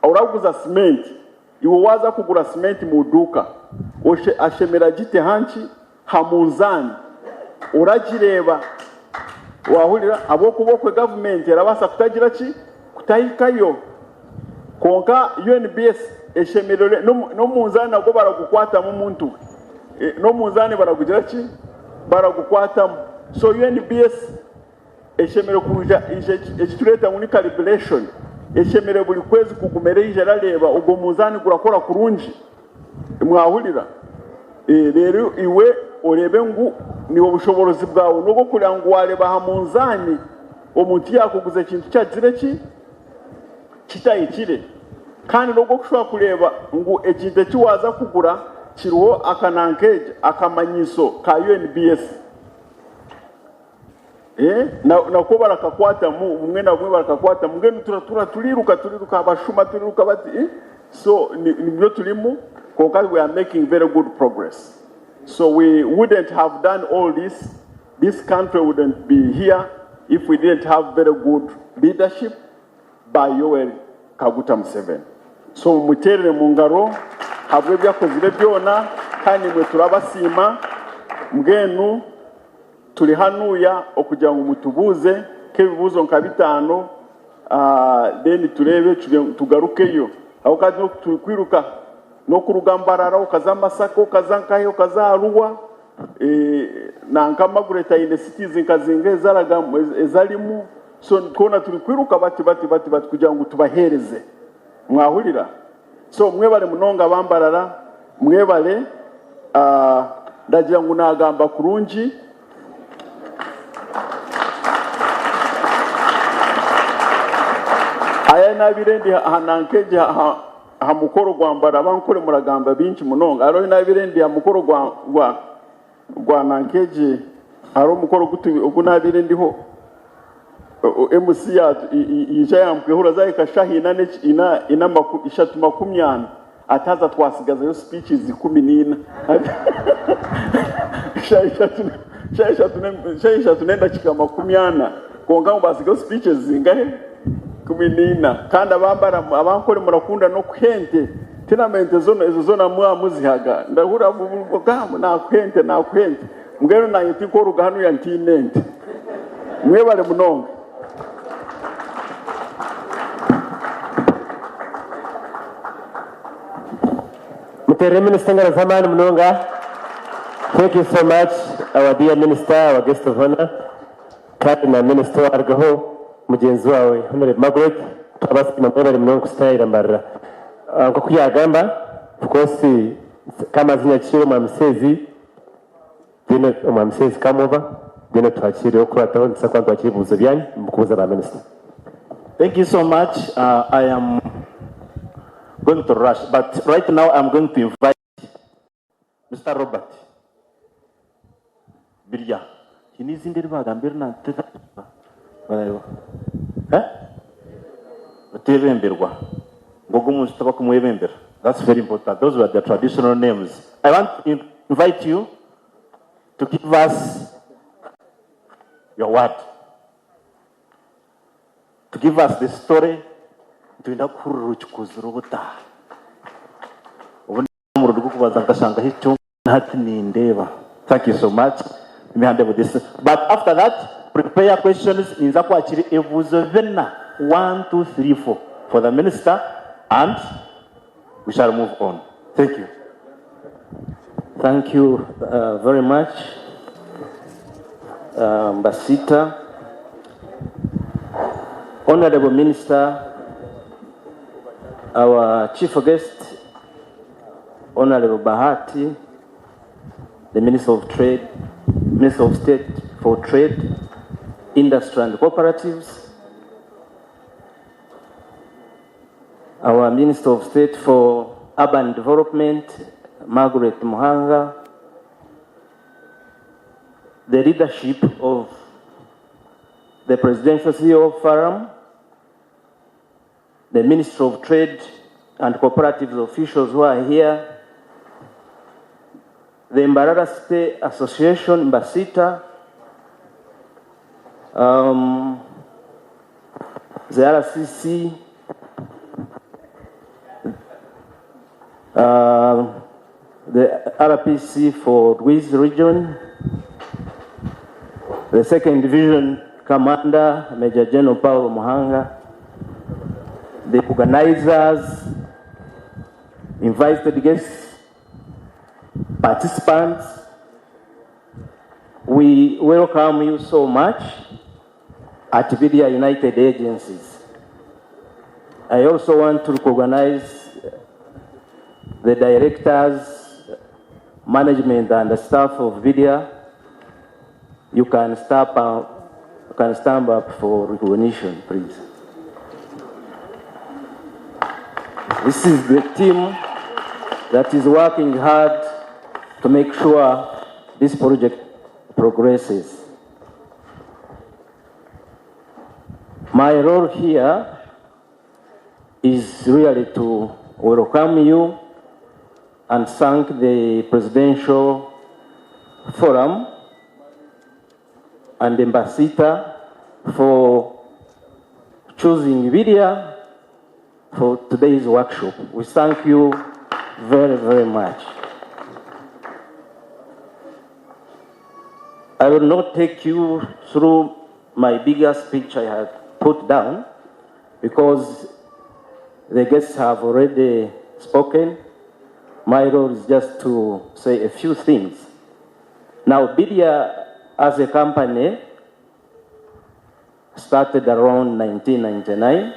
oraguza cement, iwe waaza kugura cement mu duuka, ashemera agite hanki? Ha munzaani. Oragireeba waahurira ahabw'okuba okwe gavumenti erabaasa kutagira ki? Kutahikayo. Kwonka UNBS eshemereire n'omunzaani nagwo baragukwatamu muntu we. N'omunzaani baragugira ki? Baragukwatamu. So UNBS eshemereire kwija eki tureeta ngu ni calibration, eshemereire buri kwezi kuguma eraija erareeba ogwo munzaani gurakora kurungi. Mwahurira? Reero iwe oreebe ngu niiwe obushoboorozi bwawe n'obw'okureeba ngu waareeba aha munzaani omuntu yaakuguza ekintu kyagizire ki? Kitahikire. Kandi n'ogw'okushusha kureeba ngu ekintu eki waaza kugura kiriho akanankeegi, akamanyiso ka UNBS. Nakwo barakakwatamu, bumwe na bumwe barakakwatamu. Mbwenu turatura turiruka turiruka abashuma turiruka bati so nibyo turimu kwonka we are making very good progress. So we wouldn't have done all this, this country wouldn't be here if we didn't have very good leadership by Yoweri Kaguta Museveni. So mumuteerere mu ngaro ahabw'ebi akozire byona kandi naimwe turabasiima. Mbwenu Turi hanuya okugira ngu mutubuuze nk'ebibuuzo nka bitaano then tureebe tugarukeyo ahabw'okuba hati turi kwiruka n'okuruga Mbarara okaza Masaka okaza nkahi okaza Arua nanka Margaret aine cities nka zingahi ezi arimu so twona turi kwiruka bati bati bati bati kugira ngu tubaheereze mwahurira? So mwebale munonga aba Mbarara mwebale ndagira ngu nagamba kurungi. Aya nabaire ndi aha nanka egi aha mukoro gwa Mbarara abankore muragamba bingi munonga hariho nabaire ndi aha mukoro gwa gwa nanka egi hariho omukoro ogu nabaire ndiho MC yaija yampwehura zahika shaaha ina ina ishatu makumi ana ati haza twasigazayo speeches ikumi n'ina shaaha ishatu n'endakiika 40 kwonka ngu basigaho speeches zingahe? Ikumi n'ina kandi abankore murakunda n'okuha ente Tinama ente zona ezo zona mwaba muzihaga ndahurira ngu nakuha ente nakuha ente mbwenu nanye tinkoruga hanuya ntiine ente mwebare munonga. Muterere minisita engaro z'amaani munonga. Thank you so much our dear minister, our guest of honor kandi na minisita owarugaho mugyenzi waawe Honorable Margaret twabasiima mwebare munonga kusitayira Mbarara. Nk'oku yaagamba of course kamazi nyakiire Omwami Sezi then Omwami Sezi come over then otwakiire okukurataho nituza kuba nitwakiira ebibuuzo byanyu mukubuuza ba minisita. Thank you so much. I am going to rush, but right now I'm going to invite Mister Robert Birya haine eiziina eri baagamba eri eh Ruteebemberwa ngu ogwo omuntu tibakumwebembera that's very important those were the traditional names I want to invite you to give us your word to give us the story nitwenda kuhurira okikozire ota. Omurundi gw'okubanza nkashangaho ekyo nahati nindeeba. Thank you so much. Let me hand over this. But after that, prepare questions. Ninza kwakira ebibuuzo bina. One, two, three, four for the minister and we shall move on. Thank you. Thank you very much Mbasita. Honorable Minister, our chief guest, Honorable Bahati, the Minister of Trade, Minister of State for Trade, Industry and Cooperatives, our Minister of State for Urban Development, Margaret Muhanga, the leadership of the Presidential CEO Forum, the Minister of Trade and Cooperatives officials who are here, the Mbarara City Association, Mbasita, the RCC, the RPC for Rwizi region, the 2nd Division Commander, Major General Paul Muhanga, the organizers, invited guests, participants, we welcome you so much at Bidia United Agencies. I also want to recognize the directors, management, and the staff of Bidia. You can stand up for recognition, please. This is the team that is working hard to make sure this project progresses. My role here is really to welcome you and thank the Presidential Forum and Mbasita for choosing Bidia for today's workshop. We thank you very, very much. I will not take you through my bigger speech I had put down because the guests have already spoken. My role is just to say a few things. Now, Bidia as a company started around 1999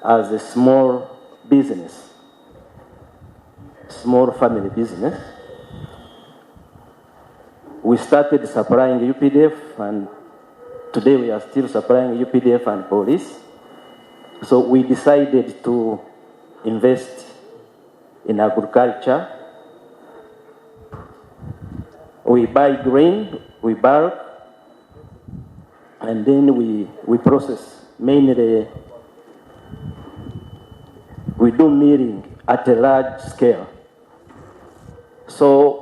as a small business, small family business. We started supplying UPDF, and today we are still supplying UPDF and police. So we decided to invest in agriculture. We buy grain, we bulk, and then we process. Mainly, we do milling at a large scale. So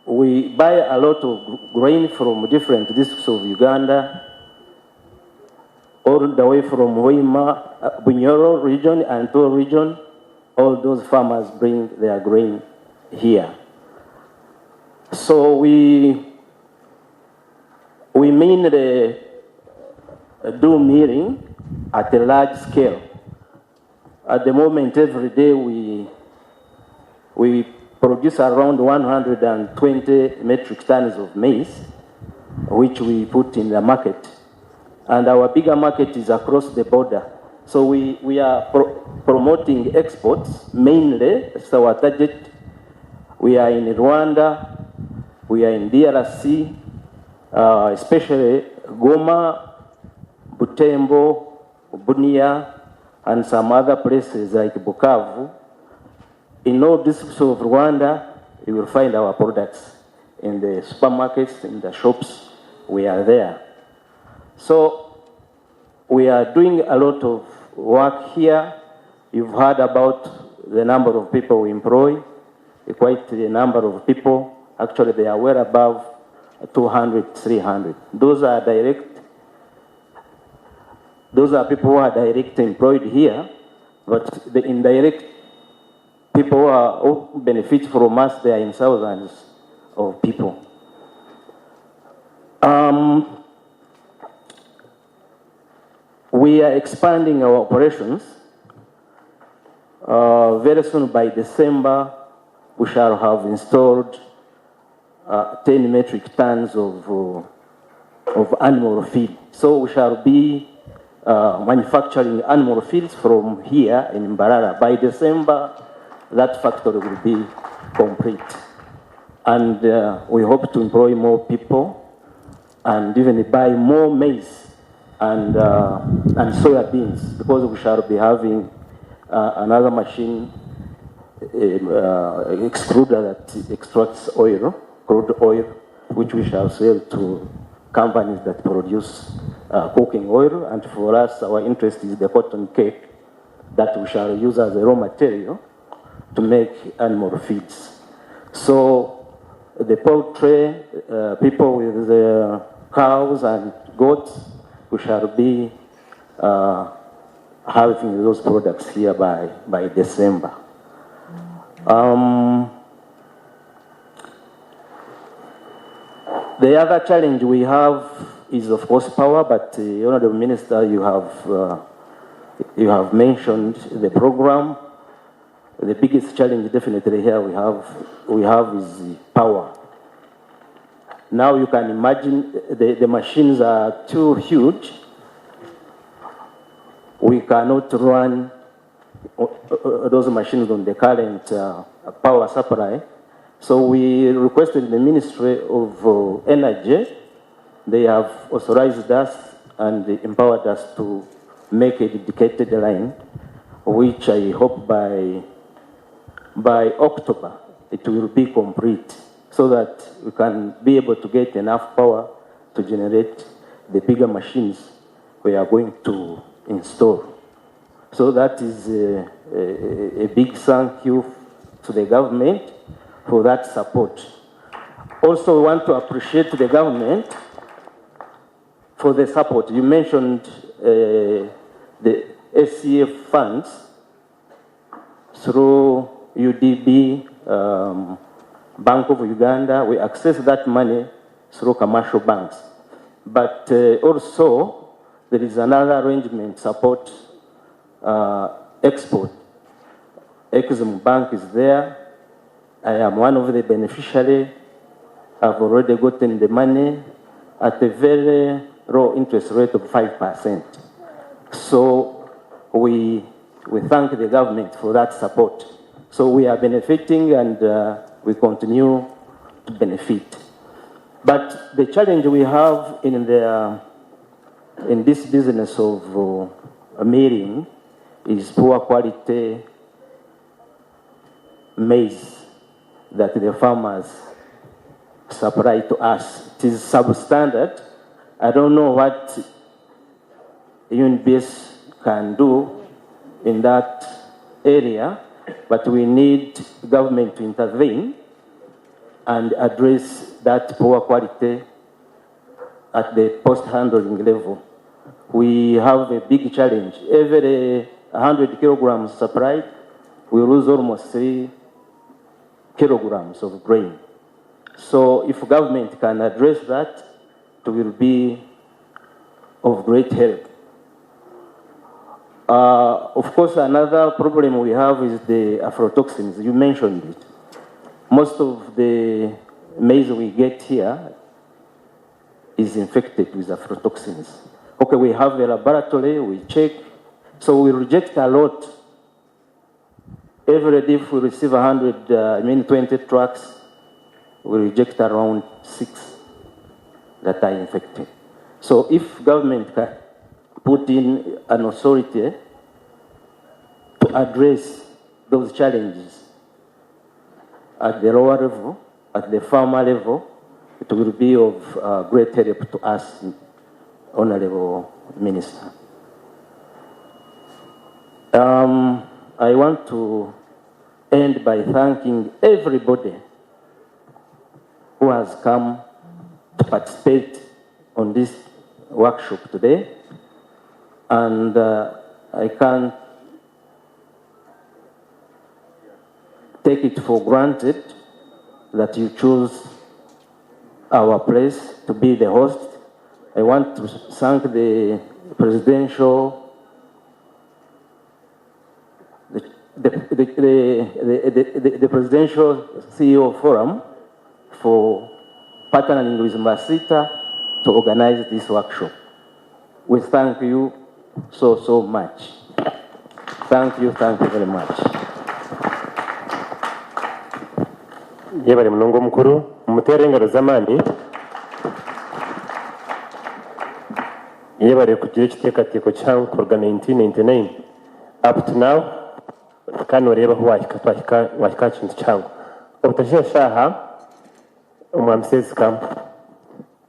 we buy a lot of grain from different districts of Uganda, all the way from Hoima, Bunyoro region and Toro region. All those farmers bring their grain here. So we mainly do milling at a large scale. At the moment, every day we produce around 120 metric tons of maize, which we put in the market. And our bigger market is across the border. So we are promoting exports mainly. That's our target. We are in Rwanda, we are in DRC, especially Goma, Butembo, Bunia, and some other places like Bukavu. In all districts of Rwanda, you will find our products in the supermarkets, in the shops. We are there. So we are doing a lot of work here. You've heard about the number of people we employ, quite a number of people. Actually, they are well above 200, 300. Those are direct. Those are people who are directly employed here, but the indirect people who benefit from us, they are in thousands of people. We are expanding our operations. Very soon, by December, we shall have installed 10 metric tons of animal feed. So we shall be manufacturing animal feeds from here in Mbarara. By December, that factory will be complete. And we hope to employ more people and even buy more maize and, and soya beans because we shall be having another machine extruder that extracts oil, crude oil, which we shall sell to companies that produce cooking oil. And for us, our interest is the cotton cake that we shall use as a raw material to make animal feeds. So the poultry, people with the cows and goats, we shall be having those products here by December. The other challenge we have is, of course, power, but Honorable Minister, you have mentioned the program. The biggest challenge definitely here we have is power. Now you can imagine the machines are too huge. We cannot run those machines on the current power supply. So we requested the Ministry of Energy. They have authorized us and empowered us to make a dedicated line, which I hope by October it will be complete, so that we can be able to get enough power to generate the bigger machines we are going to install. So that is a big thank you to the government for that support. Also, we want to appreciate the government for the support. You mentioned the SCF funds through UDB, Bank of Uganda. We access that money through commercial banks. But also, there is another arrangement, support export. Exim Bank is there. I am one of the beneficiaries. I've already gotten the money at a very low interest rate of 5%. So we thank the government for that support. So we are benefiting and we continue to benefit. But the challenge we have in this business of milling is poor quality maize that the farmers supply to us. It is substandard. I don't know what UNBS can do in that area, but we need government to intervene and address that poor quality at the post-handling level. We have a big challenge. Every 100 kilograms supplied, we lose almost 3 kilograms of grain. So if government can address that, it will be of great help. Of course, another problem we have is the aflatoxins. You mentioned it. Most of the maize we get here is infected with aflatoxins. Okay, we have a laboratory, we check. So we reject a lot. Every day if we receive 100, 20 trucks, we reject around 6 that are infected. So if government can put in an authority to address those challenges at the lower level, at the farmer level, it will be of great help to us, Honorable Minister. I want to end by thanking everybody who has come to participate on this workshop today. And I can't take it for granted that you choose our place to be the host. I want to thank the presidential, the presidential CEO Forum for partnering with MACETA to organize this workshop. We thank you so, so much. Thank you very much. Yebare munongo mukuru, mutere engaro z'amaani. Yebare kugira ekiteekateeko kihango kuruga 1999 up to now kandi noreeba ahu wahika twahika wahika aha kintu kihango. Obutasheesha shaaha Omwami Sesika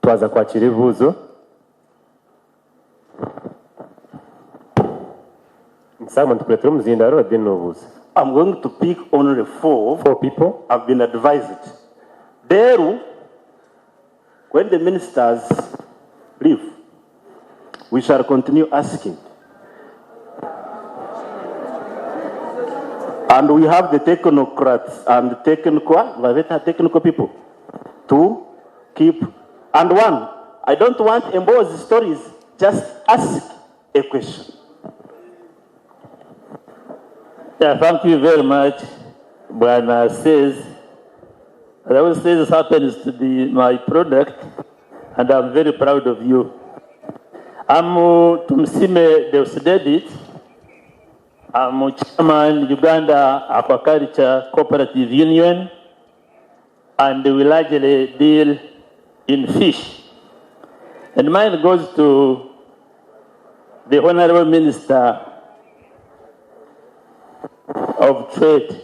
twaza kwakiira ebibuuzo. Simon tukureetera omuzindaaro then nobuuza. I'm going to pick only four. Four people. I've been advised. Deru, when the ministers leave, we shall continue asking. And we have the technocrats and technical, technical people to keep. And one, I don't want embossed stories, just ask a question. Yeah, thank you very much, Bwana Says. That says happens to be my product, and I'm very proud of you. I'm Tumusiime Deusdedit. I'm chairman Uganda Aquaculture Cooperative Union, and we largely deal in fish. And mine goes to the Honorable Minister of Trade.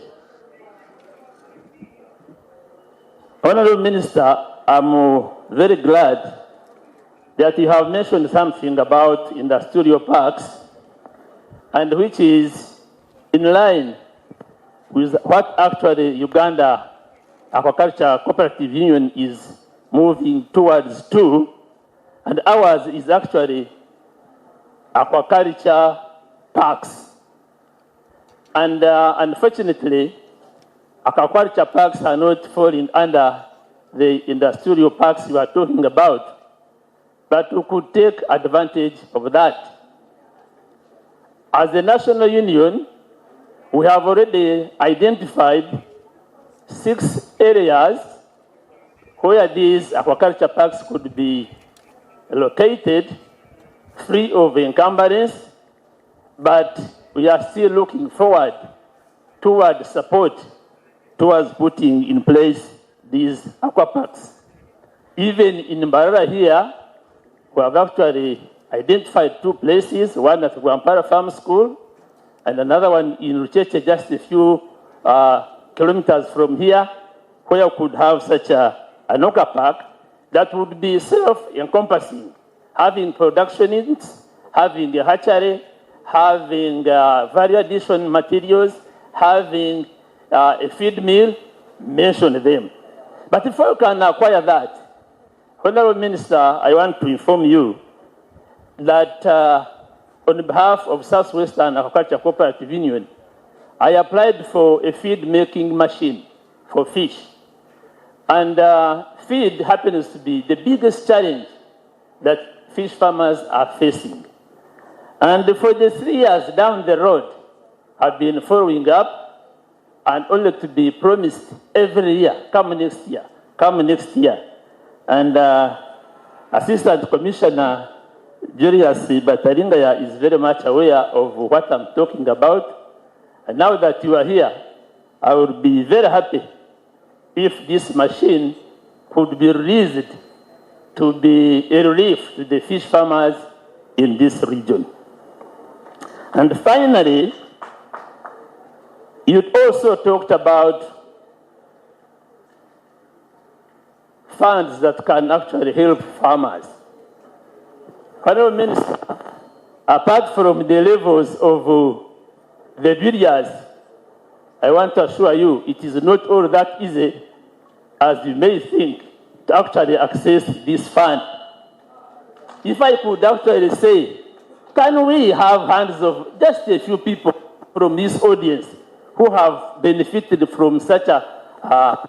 Honorable Minister, I'm very glad that you have mentioned something about industrial parks, and which is in line with what actually Uganda Aquaculture Cooperative Union is moving towards to, and ours is actually aquaculture parks. And unfortunately, aquaculture parks are not falling under the industrial parks you are talking about, but we could take advantage of that. As a national union, we have already identified 6 areas where these aquaculture parks could be located, free of encumbrance, but we are still looking forward toward support towards putting in place these aqua parks. Even in Mbarara here, we have actually identified 2 places, one at Rwampara Farm School and another one in Rucheche, just a few kilometers from here, where we could have such an aqua park that would be self-encompassing, having production units, having a hatchery, having value addition materials, having a feed mill, mention them. But if you can acquire that, Honorable Minister, I want to inform you that on behalf of Southwestern Aquaculture Cooperative Union, I applied for a feed-making machine for fish. And feed happens to be the biggest challenge that fish farmers are facing. And for the 3 years down the road, I've been following up and only to be promised every year, come next year, come next year. And Assistant Commissioner Julius Bataringaya is very much aware of what I'm talking about. And now that you are here, I will be very happy if this machine could be released to be a relief to the fish farmers in this region. And finally, you also talked about funds that can actually help farmers. Honorable Minister, apart from the levels of the billions, I want to assure you it is not all that easy as you may think to actually access this fund. If I could actually say, can we have hands of just a few people from this audience who have benefited from such a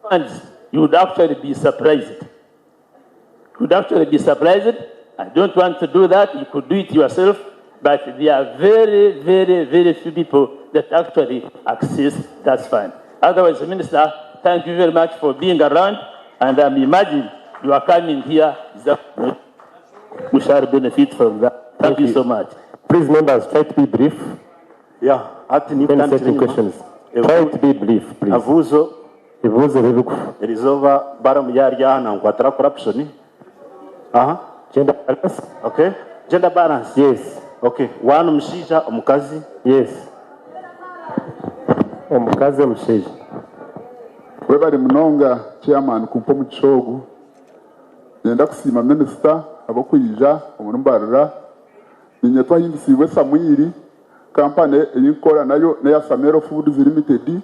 funds, you would actually be surprised. You would actually be surprised. I don't want to do that. You could do it yourself. But there are very, very, very few people that actually access that fund. Otherwise, Minister, thank you very much for being around. And I'm imagining you are coming here. We shall benefit from that. Thank you so much. Please, members, try to be brief. Yeah, When setting questions. Try to be brief, please. Avuzo. Ebibuzo bibigufu. Erizooba baramu yaryahana nkwatira corruption. Aha. Gender balance. Okay. Gender balance? Yes. Okay, one omushaija, omukazi. Yes. Omukazi, omushaija. Webare munonga chairman kumpa omugisha ogu. Niinyenda kusiima minisita ahabw'okwija omuri Mbarara. Niinyetwa Himbisiibwe Samwiri, kampani ei ndikukora nayo n'eya Samero Foods Limited,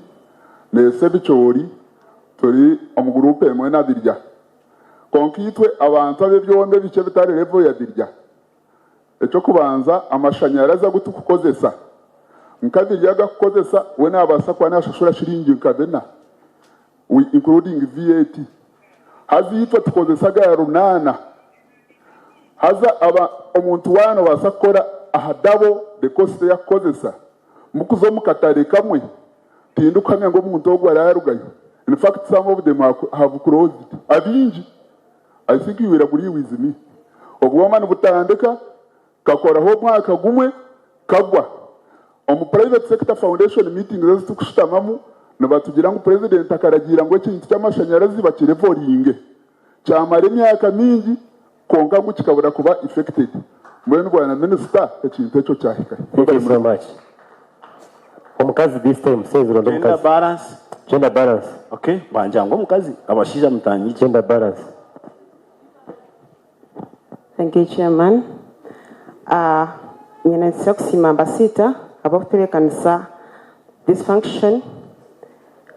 neesa ebicoori, turi omu guruupu emwe na Birya. Kwonka itwe abantu ab'ebyoma ebikye ebitari level ya Birya, eky'okubanza amashanyarazi agu turikukozesa, nka Birya agu arikukozesa we naabaasa kuba naashashura shiringi nka bina including VAT. Haza itwe tukozesa aga runaana. Haza aba omuntu waaba noobaasa kukora aha double the cost ei arikukozesa, mukuza omu katare kamwe, tindikuhamya ngu omuntu ogwo araarugayo. In fact some of them have closed. Abaingi, I think you will agree with me. Obwoma nibutandika, kakoraho omwaka gumwe, kagwa. Omu private sector foundation meetings ezi turikushutamamu, nibatugira ngu president akaragiira ngu ekintu ky'amashanyarazi bakirevoringe. Kyamara emyaka mingi kwonka ngu kikabura kuba effected. Mbwenu bwana minisita ekintu ekyo kyahikahi? Thank you so much. Omukazi this time seziro ndi Gender omukazi. balance. Gender balance. Okay, bangira ngu omukazi, abashaija mutangye. Gender balance. Thank you chairman. Uh, nyine nsiisa kusiima Ambasita ahabw'okutebeekanisa this function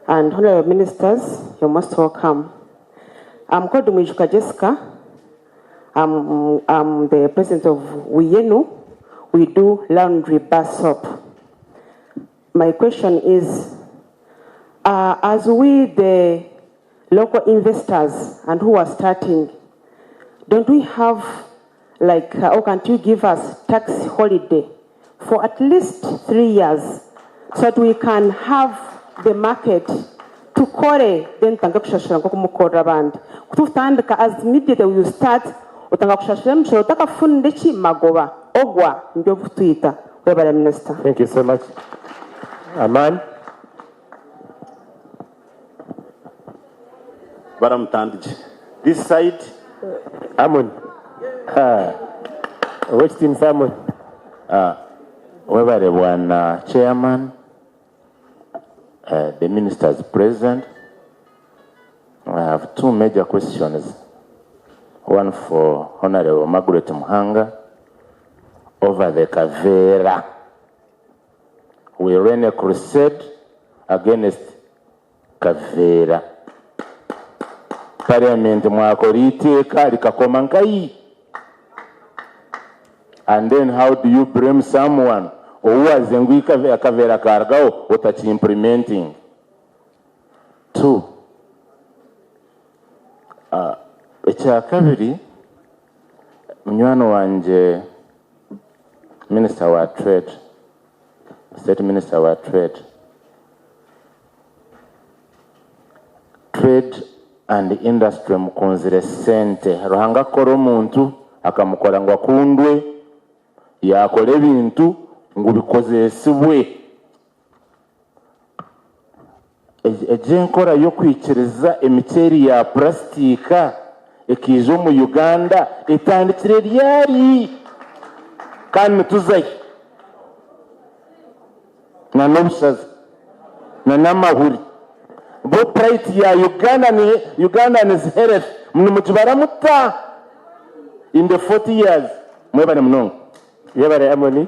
and honorable ministers you're most welcome. I'm called Mwijuka Jessica. I'm, I'm the president of Wiyenu. We do laundry bar soap. My question is, uh, as we the local investors and who are starting, don't we have like, or can't you give us tax holiday for at least 3 years so that we can have the market tukore, then tutange kushashura nk'okumukorera abandi? Kututandika as immediately you start, otanga kushashura emishoro otakafunire ki magoba ogwa nibyo bukutwita. Webale, minister. Thank you so much. Aman. Baramutandikye. This side. Amon. Ha. Owekitiinisa Amon. Webale bwana chairman, the ministers present. I have two major questions. One for Honorable Margaret Muhanga over the Kavera. We ran a crusade against Kavera. Parliament mwakora iteeka likakoma nkai. And then how do you blame someone owaze ngu akavera karugaho otakiimplementing? Two, ekya kabiri, munywani wangye minister wa trade, state minister wa trade, trade and industry, mukunzire sente. Ruhanga akora omuntu akamukora ngu akundwe, yakora ebintu ngu bikozesibwe. Egi enkora y'okwikiriza emiceeri ya purasitika ekiija omu Uganda etandikire ryari, kandi nituzayo na n'obushaza na n'amahuri bo plight ya Uganda ni Ugandans health nimugibara muta in the 40 years? Mwebale munonga. Yebare Amoni.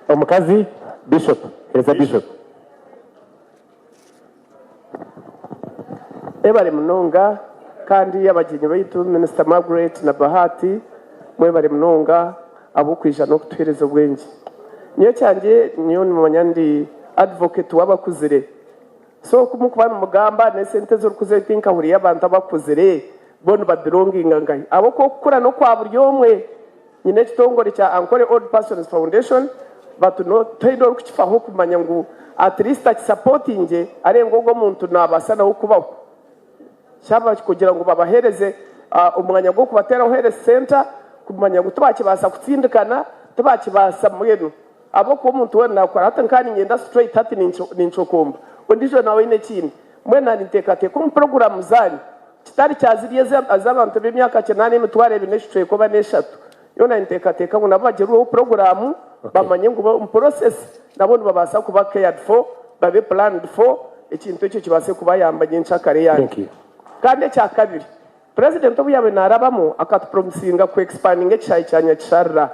Omukazi Bishop. Hereza Bishop. Ebare munonga, kandi abagyenyi baitu Minisita Margaret na Bahati, mwebare munonga ab'okwija n'okutuheereza obwengye. Nyowe kyangye, nyowe nimumanya ndi advocate w'abakuzire, so kumukuba nimugamba n'esente ez'orikuza tinkahuriye abantu abakuzire bo nibabironginga nkahi, ahabw'okuba okukura n'okwa buri omwe. Nyine ekitongore kya Ankole Old Persons Foundation, but no toine orikukifaho kumanya ngu at least akisapotingye areebe ngu ogwo omuntu nabaasa nawe kubaho. Kyaba kugira ngu babaheereze omwanya gw'okubateeraho health center, kumanya ngu tibakibaasa kutsindikana, tibakibaasa mbwenu, ahabw'okuba omuntu weena nakora. Hati nka niinyenda straight, hati nincokomba ondiijo nawe aine ekindi. Mbwenu naanye ninteekateeka omu puroguraamu zaanyu, kitari kya ziriya ez'abantu b'emyaka kinaana 20,000 n'ekicweka oba n'eshatu. Nyowe naanye nteekateeka ngu nabo bagirirweho puroguraamu bamanye ngu omu process nabo nibabaasa kuba cared for, babe planned for, ekintu ekyo kibaase kubayamba nyenkyakare yangye. Kandi ekya kabiri, Purezidenti obu yaabaire naarabamu akatupromisinga ku expandinga ekishaayi kya Nyakisharira.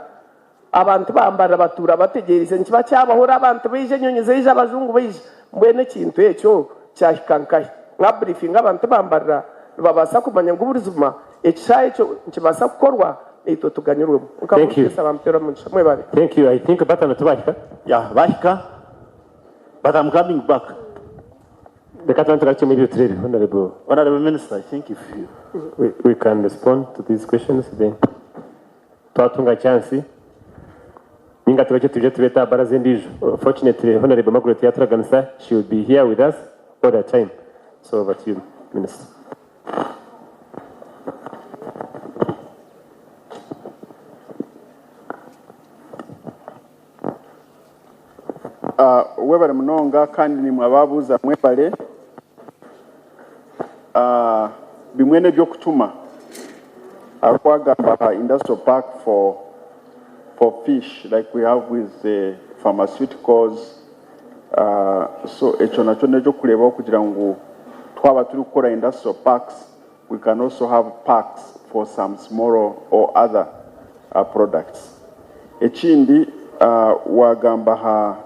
Abantu bambarira batuura bategyereize nikiba kyabaho ori abantu baija enyonyi zaija abajungu baija mbwenu ekintu ekyo kyahika nkahi? Mwa briefinga abantu bambarira nibabaasa kumanya ngu burizima ekishaayi ekyo nikibaasa kukorwa naitwe tuganyurwemu. Mukama Thank you. Omugisha bampeere omugisha. Mwebare. Thank you. I think batano tibahika. Yeah, bahika but I'm coming back. Reka tubanze tugarukye muri ibyo turebe Honorable. Honorable Minister, I think if you. We, we can respond to these questions then. Twatunga chance ninga tugarukye tuje tubeete aha baraza endiijo. Fortunately, Honorable Margaret yaturaganisa she will be here with us all the time. So over to you, Minister. Ah, webale munonga kandi nimwe abaabuuza mwebale. Ah, bimwe n'eby'okutuma arukwagamba aha industrial park for for fish like we have with the pharmaceuticals ah, so ekyo nakyo n'ekyokureebaho kugira ngu twaba turikukora industrial parks we can also have parks for some small or other uh, products. Ekindi uh, wagamba aha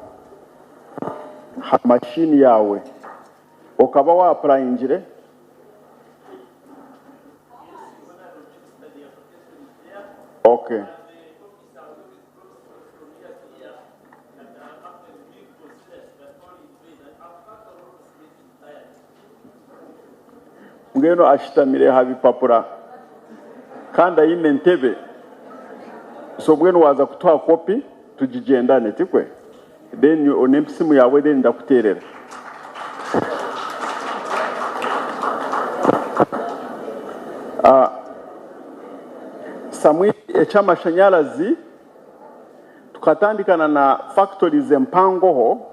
ha machine yawe okaba wa applyingire? Okay. Mbwenu ashutamire aha bipapura kandi aine entebe. So mbwenu waaza kutuha kopi tugigyendane, tikwe? Then onempe esimu yaawe then ndakuteerera. Ah, Samwiri eky'amashanyarazi tukatandikana na factories empangoho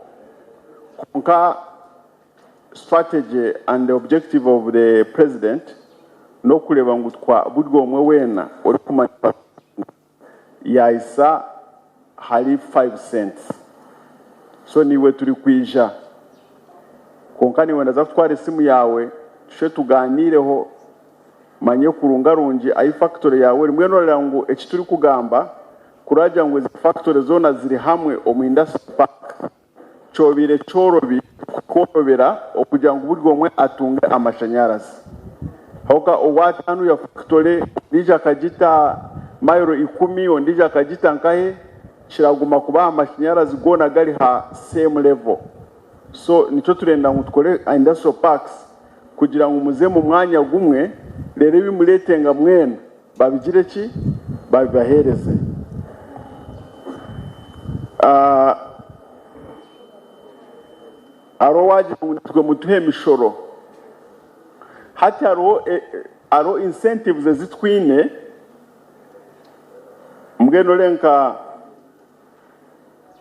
kwonka Strategy and the objective of the president n'okureeba ngu twa buri omwe weena orikumanya yahisa ahari five cents so niiwe turikwija kwonka niiwe ndaza kutwara esimu yaawe tushe tuganiireho manye kurungarungi ahi factory yaawe eri mbwenu orareeba ngu eki turikugamba kuragira ngu ezi factory zoona ziri hamwe omu industrial park Kyobaire kyorobi kworobera okugira ngu buri omwe atunge amashanyarazi. Hoka owatanuya fakitore ondiijo akagita mayiro ikumi ondiijo akagita nkahe, kiraguma kubaha amashanyarazi goona gari ha same level. So nikyo turenda ngu tukore industrial parks kugira ngu muze mu mwanya gumwe reero ebi muretenga mwena babigire ki? Babibaheereze. Hariho owaagira ngu nitwe mutuha emishoro. Hati hariho hariho incentives ezi twine, mbwenu ore nka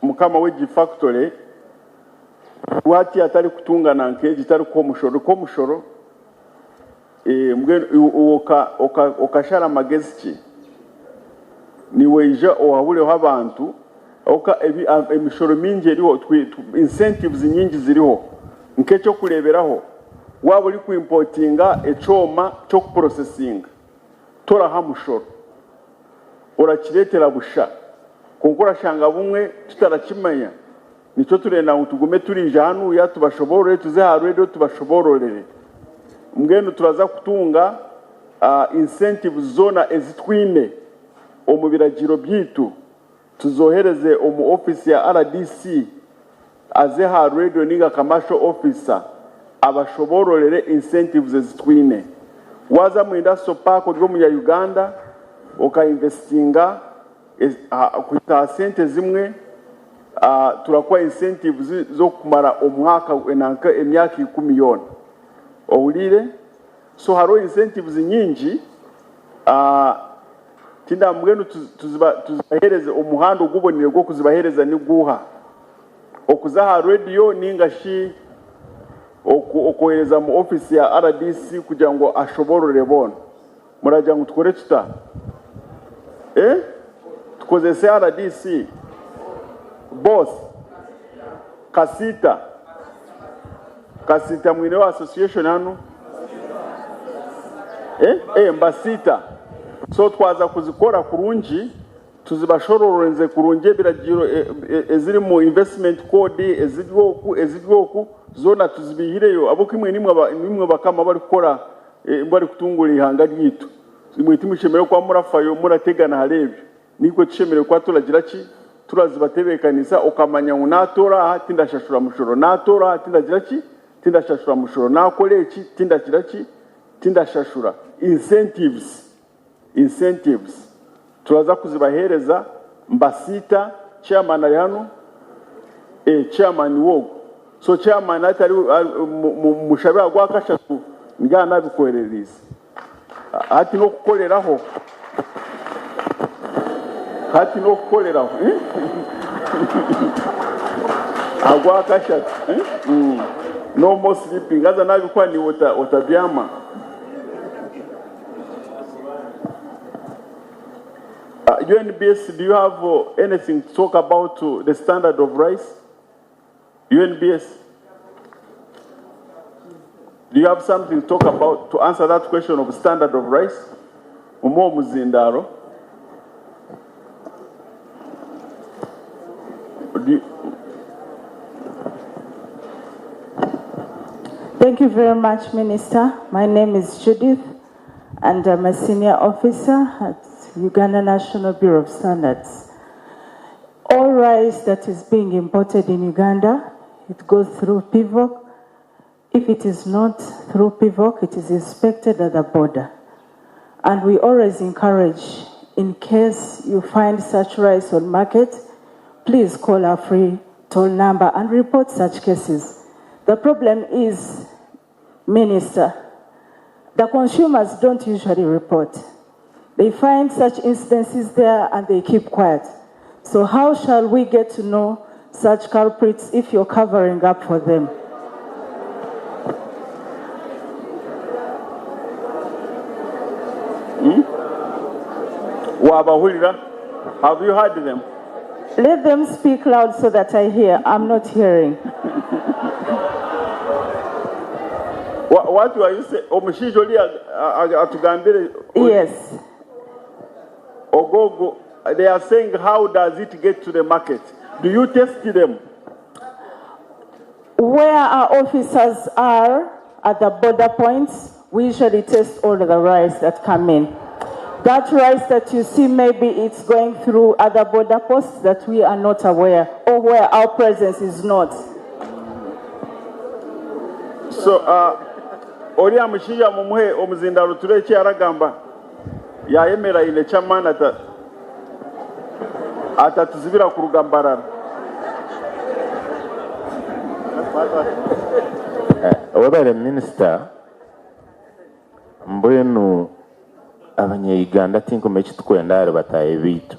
mukama w'egi factory, we hati atarikutunga na nk'egi tarikuha omushoro, orikuha omushoro? Mbwenu iwe okashara magezi ki? Niiwe oija ohabureho abantu, ahabw'okuba emishoro mingi eriho, incentives nyingi ziriho. Nk'eky'okureeberaho, waaba orikuimpotinga ekyoma ky'okupurosesinga, toraha mushoro, orakireetera busha. Kwonka orashanga bumwe tutarakimanya. Nikyo turenda ngu tugume turiija hanuya tubashoboorore, tuze aha radio tubashoboororere. Mbwenu turaza kutunga incentives zoona ezi twine omu biragiro byaitu tuzohereze omu office ya rdc aze aha radio ninga commercial officer abashoboororere incentives ezi twine. Waaza mu industrial park ori omunya Uganda oka investinga Kuhika aha sente zimwe, turakuha incentives z'okumara omwaka nanka emyaka ikumi yoona. Ohuriire? So hariho incentives nyingi, tinda mbwenu tuzibahereze omuhanda ogubonire gw'okuzibahereza ni guuha? Okuza aha radio ninga shi okwohereza mu office ya rdc kugira ngu ashoborore boona? Muragira ngu tukore tuta? Eh? Tukozese RDC, both, Kasiita, Kasiita mwineho association hanu? Eh, eh, Mbasiita. So twaza kuzikora kurungi, tuzibashororonze kurungi ebiragiro eziri mu investment code, eziri oku, eziri oku, zoona tuzibihireyo ahabw'okuba imwe nimwe nimwe bakama abarikukora, barikutungura eihanga ryaitu. Imwe timushemereire kuba murafayo murategana ahari ebyo. Naitwe tushemereire kuba turagira ki? Turazibatebeekanisa okamanya ngu naatoora aha tindashashura mushoro, naatoora aha tindagira ki? Tindashashura mushoro, naakora eki tindagira ki? Tindashashura. Incentives, incentives turaza kuzibaheereza. Mbasiita, chairman ari hanu? Ee, chairman we ogwo. So chairman hati ari mushabe aha Gwakashatu ndi nabikwoherereize. Hati n'okukoreraho. Hati n'okukoreraho. Aha Gwakashatu. No more sleeping. Haza nabikuha naiwe otabyama. UNBS, do you have anything to talk about the standard of rice? UNBS, do you have something to talk about to answer that question of standard of rice? Mumuhe omuzindaaro. Do you, Thank you very much, Minister. My name is Judith, and I'm a senior officer at Uganda National Bureau of Standards. All rice that is being imported in Uganda, it goes through PIVOC. If it is not through PIVOC, it is inspected at the border. And we always encourage, in case you find such rice on market, please call our free toll number and report such cases. The problem is, Minister, the consumers don't usually report. They find such incidences there and they keep quiet. So how shall we get to know such culprits if you're covering up for them? Wabahurira? Have you heard them? Let them speak loud so that I hear. I'm not hearing. What were you say? Omushaija ori atugambire. Yes. Ogogo, they are saying how does it get to the market? Do you test them? Where our officers are at the border points, we usually test all of the rice that come in. That rice that you see, maybe it's going through other border posts that we are not aware or where our presence is not. So, oriya mushaija mumuhe omuzindaro turebe eki aragamba. Yayemera aine eky'amaani ata atatuzibira kuruga Mbarara. Webare minisita, mbwenu abanya-Uganda tinkumanya eki tukwenda ahari bataahi baitu.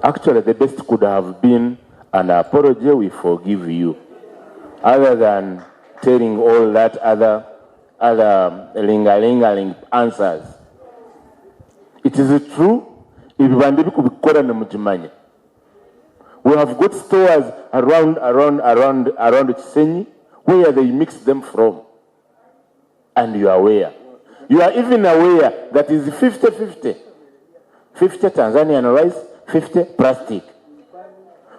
Actually the best could have been an apology, we forgive you, other than telling all that other other lingalingaling answers. It is true, ebibanda ebikubikora nimugimanya. We have got stores around, around, around, around Kisenyi where they mix them from. And you are aware. You are even aware that is 50-50. 50 Tanzanian rice, 50 plastic.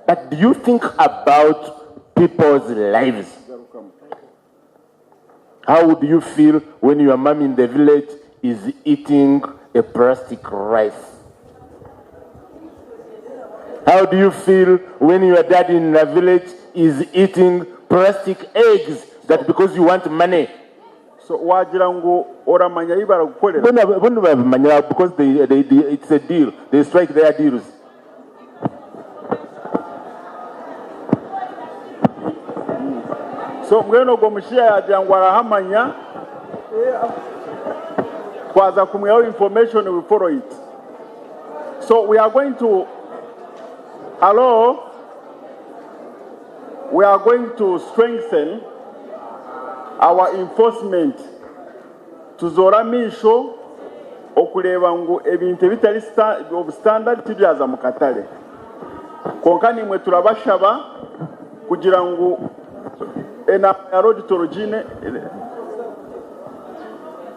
But do you think about people's lives? How would you feel when your mom in the village is eating a plastic rice? How do you feel when your dad in the village is eating plastic eggs that because you want money? So wagira ngu oramanya ahi baragukorera? Boona babimanya because they, it's a deal. They strike their deals. So mbwenu ogwo mushaija yagira ngu arahamanya, twaza kumwihaho information we follow it. So we are going to, hello? We are going to strengthen our enforcement. Tuzoore amaisho. Okureeba ngu ebintu ebitari obusitandadi tibyaza mu katare. Kwonka naimwe turabashaba kugira ngu enamba ya road toll ogiine?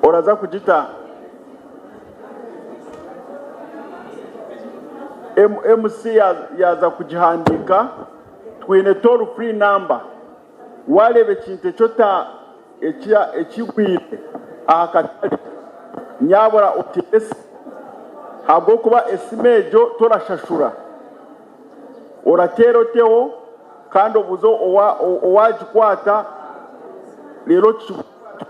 Oraza kugita? MC yaaza kugihandiika, twine toll free number. Waareeba ekintu eki ota ekigwire aha katare, nyabura oteere esimu ahabw'okuba esimu egyo torashashura. Orateera oteho kandi obuuze owaagikwata reero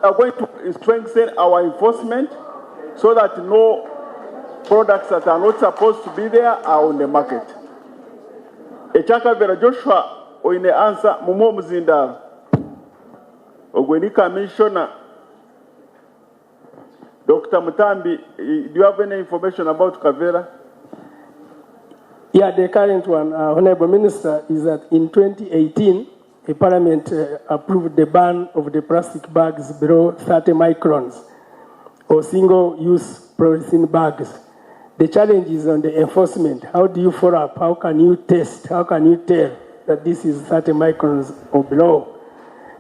We are going to strengthen our enforcement so that no products that are not supposed to be there are on the market. Ekyakabera Joshua oine answer mumuhe omuzindaaro. Ogwe ni commissioner. Dokita Mutambi, do you have any information about Kavera? Yeah, the current one, Honorable Minister, is that in 2018, the Parliament approved the ban of the plastic bags below 30 microns or single-use polythene bags. The challenge is on the enforcement. How do you follow up? How can you test? How can you tell that this is 30 microns or below?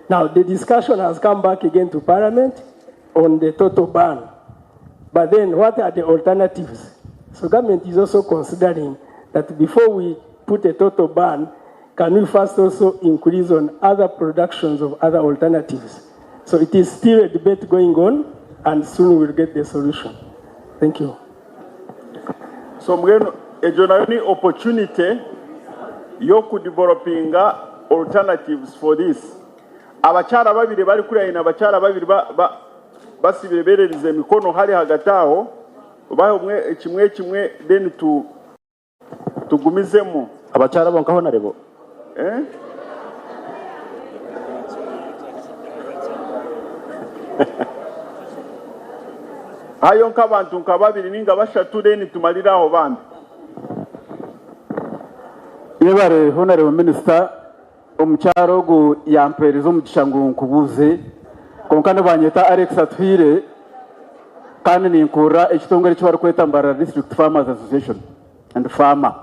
Now, the discussion has come back again to Parliament on the total ban. But then, what are the alternatives? So government is also considering that before we put a total ban, can we first also increase on other productions of other alternatives? So it is still a debate going on, and soon we'll get the solution. Thank you. So mbwenu egyo nayo ni opportunity y'okudevelopinga alternatives for this. Abakyara babiri bari kuriya haine abakyara babiri ba, ba, basibire bererize emikono hari hagati aho, obahe omwe kimwe kimwe then tu, tugumizemu. Abakyara bonka Honarebo? Eh? Hayo nk'abantu nka babiri ninga bashatu then tumarire aho bambi. Yebare Honarebo Minisita, omukyara ogu yampereza omugisha ngu nkubuuze, kwonka nibanyeta Alex Atuhaire kandi ninkurira ekitongore eki barikweta Mbarara District Farmers Association and Farmer.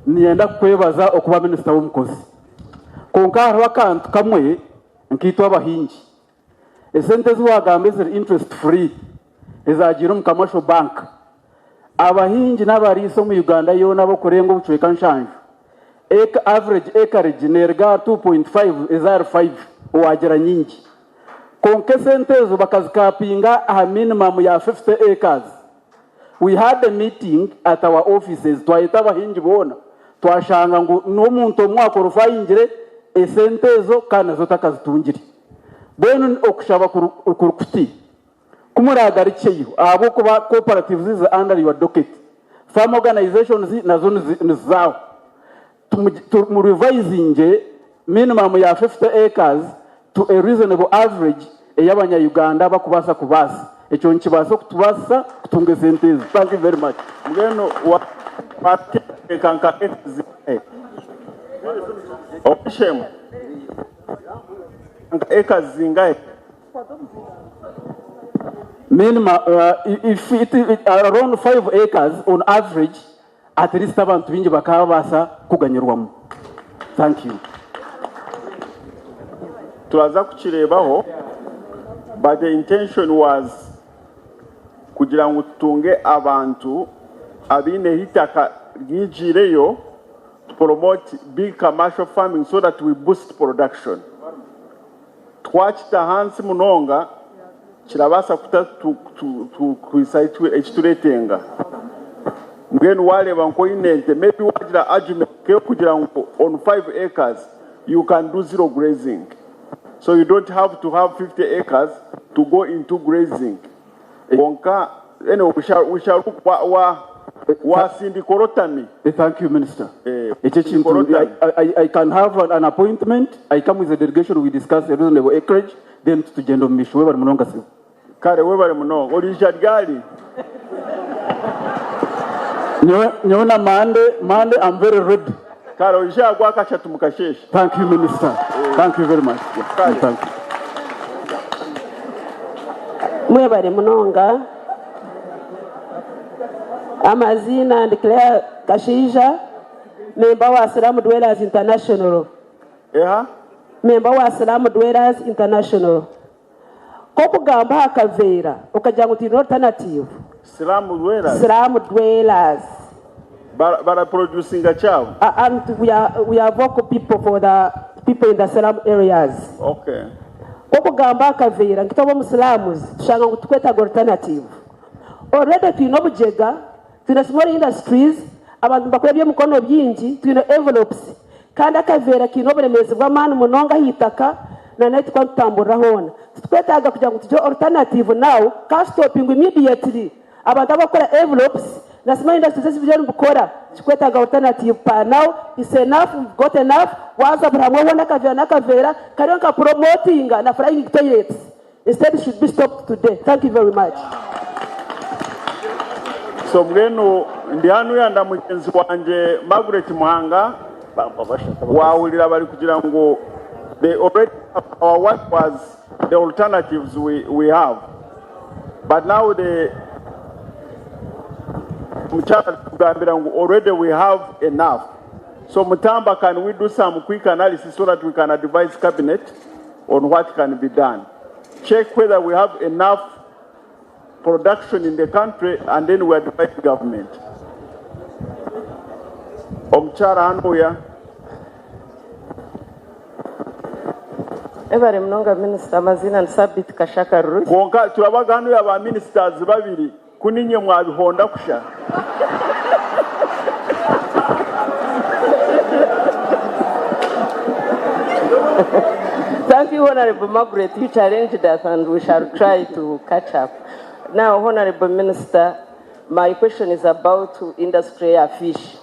Niinyenda kukwebaza okuba minisita w'omukozi. Kwonka hariho akantu kamwe nkaitwe abahingi. Esente ezi waagamba eziri interest free ezaagiire omu commercial bank, abahingi n'abariisa omu Uganda yoona ab'okurenga obucweka nshanju, eka average acreage neeruga aha 2.5 eza ahari 5 owaagira nyingi. Kwonka esente ezo bakazikapinga aha minimum ya 50 acres. We had a meeting at our offices twayeta abahingi boona twashanga ngu n'omuntu omwe owakorofayingire esente ezo kandi nazo takazitungire. Mbwenu okushaba kuri kuti, ku muragarukyeyo ahabw'okuba cooperatives is under your docket, farm organisations nazo nizizaaho, mu revisingye minimum ya 50 acres to a reasonable average ei abanya Uganda bakubaasa kubaasa. Ekyo nikibaasa okutubaasisa kutunga esente ezo. Thank you very much. Mbwenu wateekateeka nka acres zingahe? Ow'eishe-emwe, nka acres zingahe? Minimum, if it, around 5 acres on average At least abantu baingi bakaabaasa kuganyirwamu. Thank you. Turaza kukireebaho but the intention was kugira ngu tutunge abantu abaineho eitaka ryigiireyo to promote big commercial farming so that we boost production. Twakita ahansi munonga kirabaasa kutatuhitsya ahi turetenga. Mbwenu wareeba nk'oine ente maybe wagira argument nk'eyokugira ngu on 5 acres you can do zero grazing so you don't have to have 50 acres to go into grazing. Kwonka anyway we shall, we shall look wa, wa, wasindika orotami. Thank you minister. Ekyo ekintu I, I, I can have an appointment, I come with a delegation we discuss a reasonable acreage then tugyenda omu maisho. Webare munonga sebo. Kare webare munonga. Oriija ryari? Nyowe, nyowe na Monday, Monday I'm very ready. Kare oije aha gwakashatu mukasheeshe. Thank you minister. Thank you very much. Kare. Thank you. Mwebare munonga. Amaziina ndi Claire Kashaija, memba wa Slum Dwellers International. Eha? Memba wa Slum Dwellers International. K'okugamba aha kaveera okagira ngu twine alternative. Slum Dwellers? Slum Dwellers. Bara bara producinga ki abo? And we are, we are vocal people for the people in the slum areas. Okay. K'okugamba aha kaveera nkitwe ab'omu slums tushanga ngu tukwetaaga alternative. Already twine obugyega, twine small industries, abantu nibakora eby'emikono bingi, twine envelopes kandi akaveera kaine oburemeezi bw'amaani munonga aha itaka na n'ahu turikuba nitutamburira hoona. Titukwetaaga kugira ngu tugire alternative now, ka stopingwe immediately. Abantu abarikukora envelopes na small industries ezi biriyo nibikora, titukwetaaga alternative per now, it's enough, we've got enough, waaza buri hamwe hoona akaveera n'akaveera kariyo nika promotinga na flying toilets. Instead should be stopped today. Thank you very much. So mbwenu ndi hanuya nda mugyenzi wangye Margaret Muhanga wahurira bari kugira ngu they already have our what was the alternatives we, we have but now the mukyala ari kugambira ngu already we have enough so Mutamba can we do some quick analysis so that we can advise cabinet on what can be done. Check whether we have enough production in the country and then we advise government. Omukyara hanuya. Webare munonga minisita amaziina ni Sabiti Kashaka Ruth. Kwonka turabaga hanuya ba ministers babiri ku ninye mwabihonda kusha. Thank you Honorable Margaret, you challenged us and we shall try to catch up. Now Honorable Minister, my question is about industry ya fish.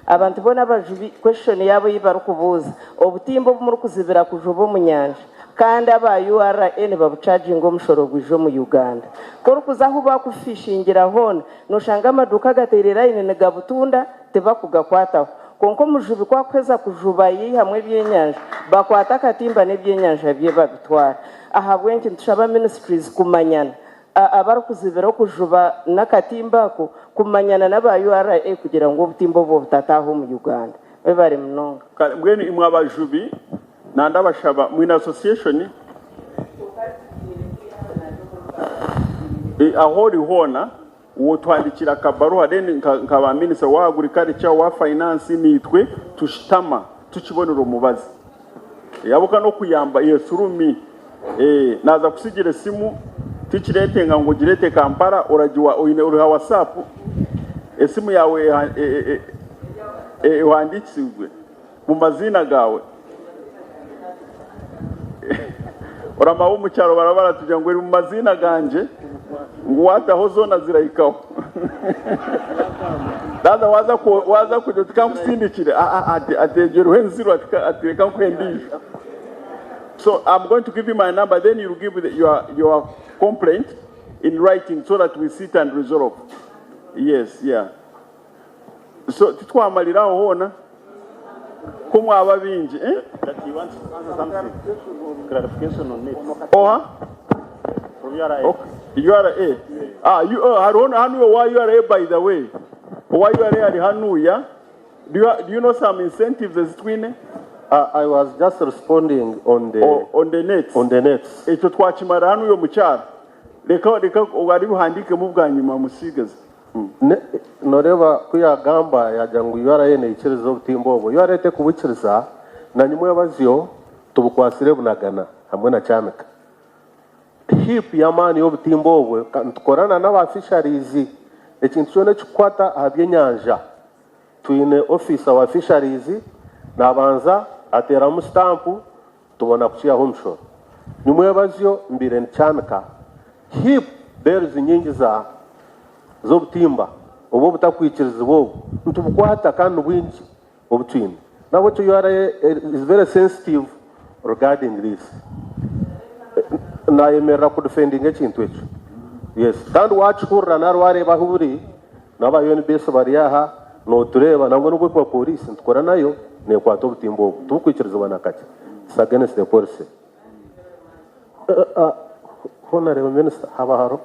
Abantu boona abajubi question yaabo ei barikubuuza, obutimba obu murikuzibira kujuba omu nyanja kandi aba URA nibabucharginga omushoro gwija omu Uganda. Ku orikuza ahu bakufishingira hoona noshanga amaduuka agateire layini nigabutunda tibakugakwataho. Kwonka omujubi ku akuheza kujuba yaihamu ebyenyanja bakwata akatimba n'ebyenyanja bye babitwara. Ahabw'enki nitushaba ministries kumanyana Abarikuzibira okujuba n'akatimba ako kumanyana n'aba URA kugira ngu obutimba obwo butataaha omu Uganda. Webare munonga. Kare mbwenu imwe abajubi nandabashaba mwine association ahu ori hoona wotuhandikira akabaruha then nka ba minister wa agriculture owa finance naitwe tushutama tukibonera omubazi. Yabuka n'okuyamba yes through me eh naza kusigira esimu tikiretenga ngu ogirete Kampala oragiwa oine oriha WhatsApp esimu yawe ehandikisibwe mumaziina gawe orama abomukyaro baraba baratugira ngu eri mumaziina gangye ngu wataho zoona zirahikaho Dada waza waza kugira oti kankusindikire ategyereho enziro ati reka nkuhe endiijo. So I'm going to give you my number then you give the, your, your complaint in writing so that we sit and resolve. Yes, yeah. So titwamarira aho hoona ku mwaba baingi eh? That he wants to answer something. Clarification on it. Oha? From URA. Okay. URA. Ah, you, oh, hariho hanu owa URA by the way. Owa URA ari hanuya. Do you, do you know some incentives ezitwine? I was just responding on the oh, on the nets. On the nets. Ekyo twakimara hanu uyo mukyara. Reka reka ari buhandikemu bwanyima musigaze. Noreeba ku yaagamba yaagira ngu URA neikiriza obutimba obwo. URA tekubukiriza na nyimwebazyo tubukwatsire Bunagana hamwe na Kyanika. Heap y'amaani y'obutimba obwo nitukora na n'aba fisheries. Ekintu kyona ekikukwata aha by'enyanja twine officer wa fisheries nabanza ateeramu sitampu tubona kukihaho omushoro. Nyimwebazyo mbaire ndi Kyanika, heap bales nyingi za z'obutimba obu obutakwikirizibwa obu nitubukwata kandi nibwingi obu twine. Nahabwekyo URA is very sensitive regarding this. Nayemerera kudefendinga ekintu ekyo. Yes. Kandi wakihurira nari wareeba ahu buri, n'aba UNBS bari aha, notureeba nangwa n'obu ekuba poriisi nitukora nayo nekwata obutimba obu. Tibukwikirizibwa na kakye. It's against the policy. Honourable Minister, haba hariho.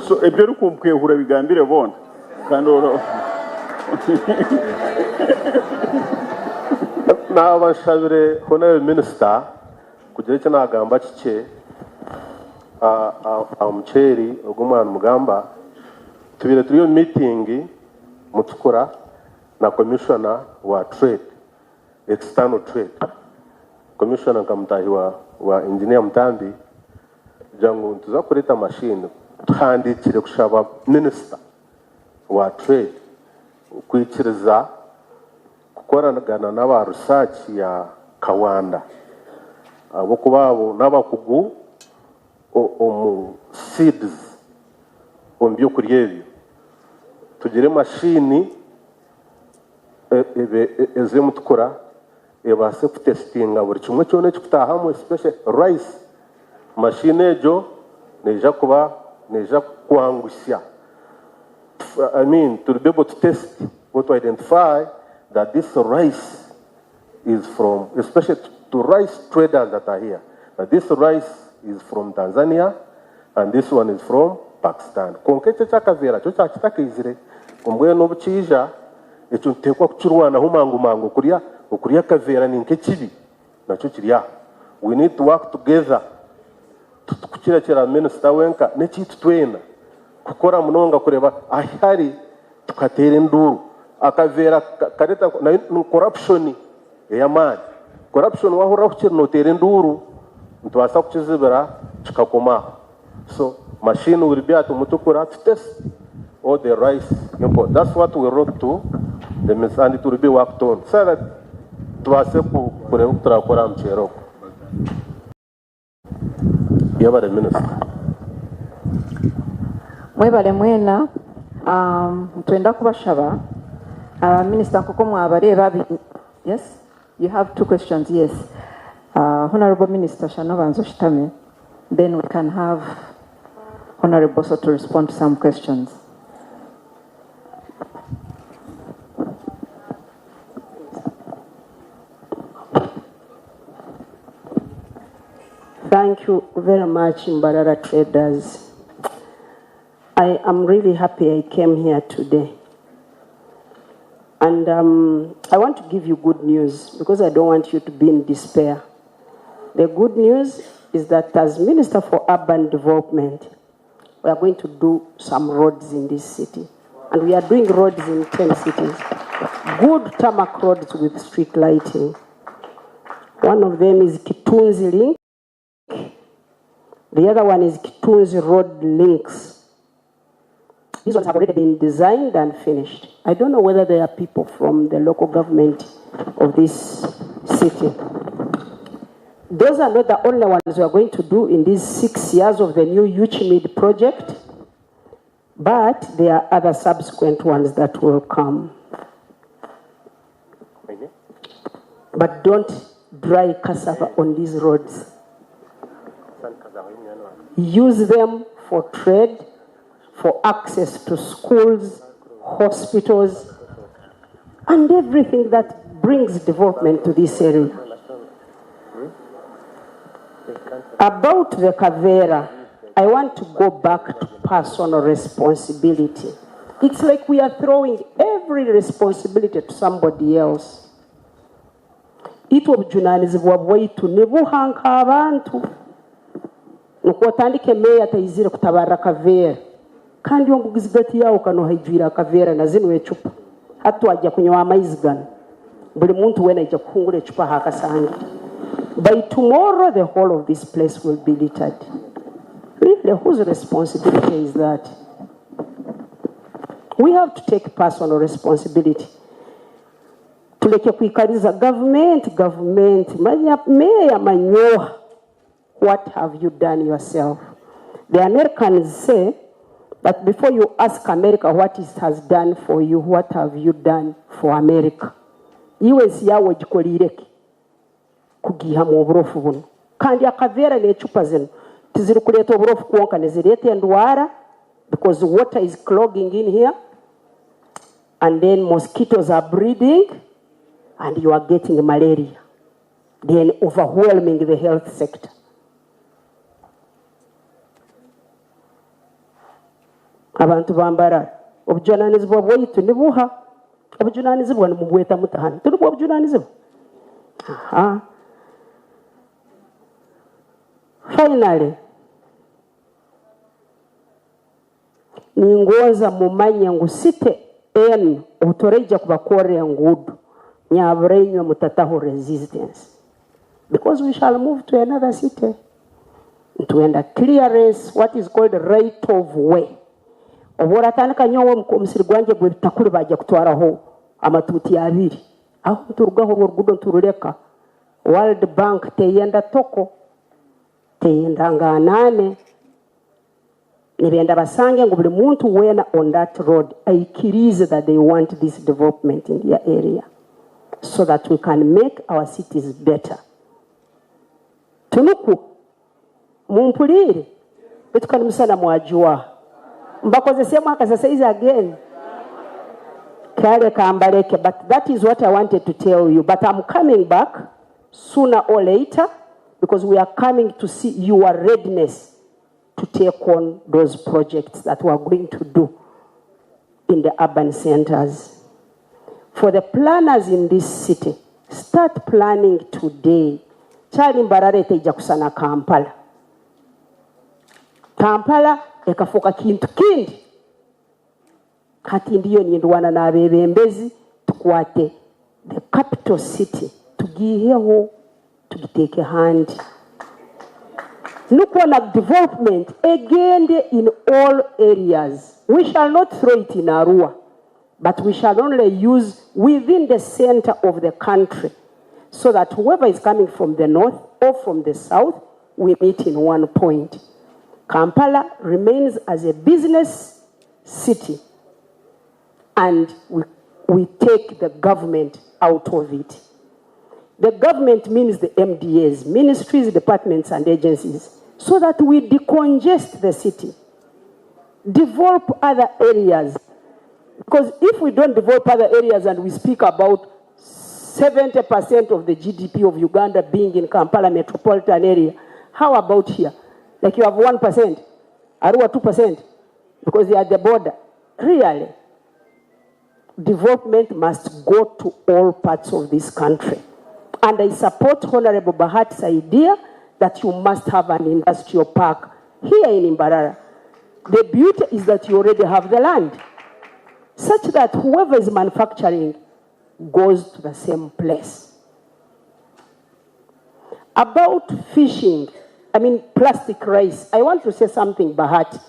So ebyo orikumpwehura bigambire boona kandi oro Naaba nshabire Honourable Minister kugira eki naagamba kikye aha muceeri ogu mwaba nimugamba. Tubaire turi omu meeting Mutukura na Commissioner wa Trade, External Trade, Commissioner nka mutaahi wa Engineer Mutambi kugira ngu nituza kureeta machine. Tuhandiikire kushaba Minister wa Trade kwikiriza kukoragana n'aba research ya Kawanda ahabw'okuba abo n'abakugu omu seeds, omu by'okurya ebyo. Tugire mashini ebe ez'emutukura ebaase kutesitinga buri kimwe kyona ekikutaahamu especially rice. Mashini egyo neija kuba neija kwangusya I mean to be able to test or to identify that this rice is from, especially to rice traders that are here, that this rice is from Tanzania and this one is from Pakistan. Kwonka ekyo eky'akaveera kyo kyakitakaizire, mbwenu obu kiija, ekyo nituteekwa kukirwanaho mangu mangu. Okurya okurya akaveera ni nk'ekibi, nakyo kiri aho. We need to work together. Titukukirekyera minisita wenka, n'ekyaitu twena kukora munonga kureeba ahi hari tukateera enduuru. Akaveera kareeta nayo ni corruption ey'amaani. Corruption waahurira ku kiri nooteera enduuru, nitubaasa kukizibira kikakoma aho. So machine will be at Mutukura to test all the rice import. That's what we wrote to the minister and it will be worked on so that tubaase kureeba oku turakora aha muceeri ogwo. Yebare Minisita. Mwebale mwena. Nitwenda kubashaba aba minisita nk'oku mwabareeba. Yes, you have two questions. Yes, Honorable Minister shana obanze oshutame, then we can have Honorable also to respond to some questions. Thank you very much, Mbarara Traders. I am really happy I came here today. And I want to give you good news because I don't want you to be in despair. The good news is that as Minister for Urban Development, we are going to do some roads in this city. And we are doing roads in 10 cities. Good tarmac roads with street lighting. One of them is Kitunzi Link. The other one is Kitunzi Road Links. These ones have already been designed and finished. I don't know whether there are people from the local government of this city. Those are not the only ones we are going to do in these 6 years of the new UCHIMID project, but there are other subsequent ones that will come. But don't dry cassava on these roads. Use them for trade, for access to schools, hospitals, and everything that brings development to this area. About the Kavera, I want to go back to personal responsibility. It's like we are throwing every responsibility to somebody else. Itwe obujunanizibwa bwaitu nibuha nk'abantu. Nukwo otandike meeya ataizire kutabarra kaveera, kandi omugizigati yawe kano haijwire akaveera na zino ecupa. Hati twajja kunywa amaizi gano, buli muntu wena aija kuhungura ecupa hakasangire. By tomorrow the whole of this place will be littered. Really, whose responsibility is that? We have to take personal responsibility. Tuleke kuikariza government, government. Manya, meya manyoha. What have you done yourself? The Americans say that before you ask America what it has done for you, what have you done for America? Iwe ensi yawe ogikolireki kugihamu oburofu buno. Kandi akaveera n'ecupa zinu tizirikureeta oburofu kwonka, nizireeta endwara because water is clogging in here and then mosquitoes are breeding and you are getting malaria then overwhelming the health sector. Abantu ba Mbarara, obujunanizibwa bwaitu nibuha? Obujunanizibwa nimubweta muta hanu? Tinibwo bujunanizibwa? Aha. Finally, ningonza mumanye ngu city enu obutoraija kubakorra enguudo, nyabura inywe mutataho resistance because we shall move to another city. Nitwenda clearance, what is called right of way. Obu oratandika nyowe omusiri gwangye gw'ebitakuri baija kutwaraho amatuuti abiri. Aho niturugaho orwo oruguudo niturureka. World Bank teyenda toko, teyenda nganaane, nibenda basange ngu buri muntu weena on that road aikiriize that they want this development in their area so that we can make our cities better. Tinukwo? Mumpuriire? Beitu ka nimusana mwajuaha. Mbakozeseemu akasasaizi again? Kare kambareke but that is what I wanted to tell you but I'm coming back sooner or later because we are coming to see your readiness to take on those projects that we are going to do in the urban centers. For the planners in this city, start planning today. Kyali Mbarara etaija kusana Kampala. Kampala ekafuuka kintu kindi. Hati ndiyo nindwana n'abeebembezi tukwate the capital city tugiiheho tugiteeke handi. Nukwo na development egende in all areas. We shall not throw it in Arua, but we shall only use within the center of the country so that whoever is coming from the north or from the south, we meet in one point. Kampala remains as a business city and we, we take the government out of it. The government means the MDAs, ministries, departments, and agencies, so that we decongest the city, develop other areas. Because if we don't develop other areas and we speak about 70% of the GDP of Uganda being in Kampala metropolitan area, how about here? Like you have 1%, Arua 2%, because they are at the border. Really, development must go to all parts of this country. And I support Honorable Bahat's idea that you must have an industrial park here in Mbarara. The beauty is that you already have the land, such that whoever is manufacturing goes to the same place. About fishing, I mean plastic rice, I want to say something, Bahat,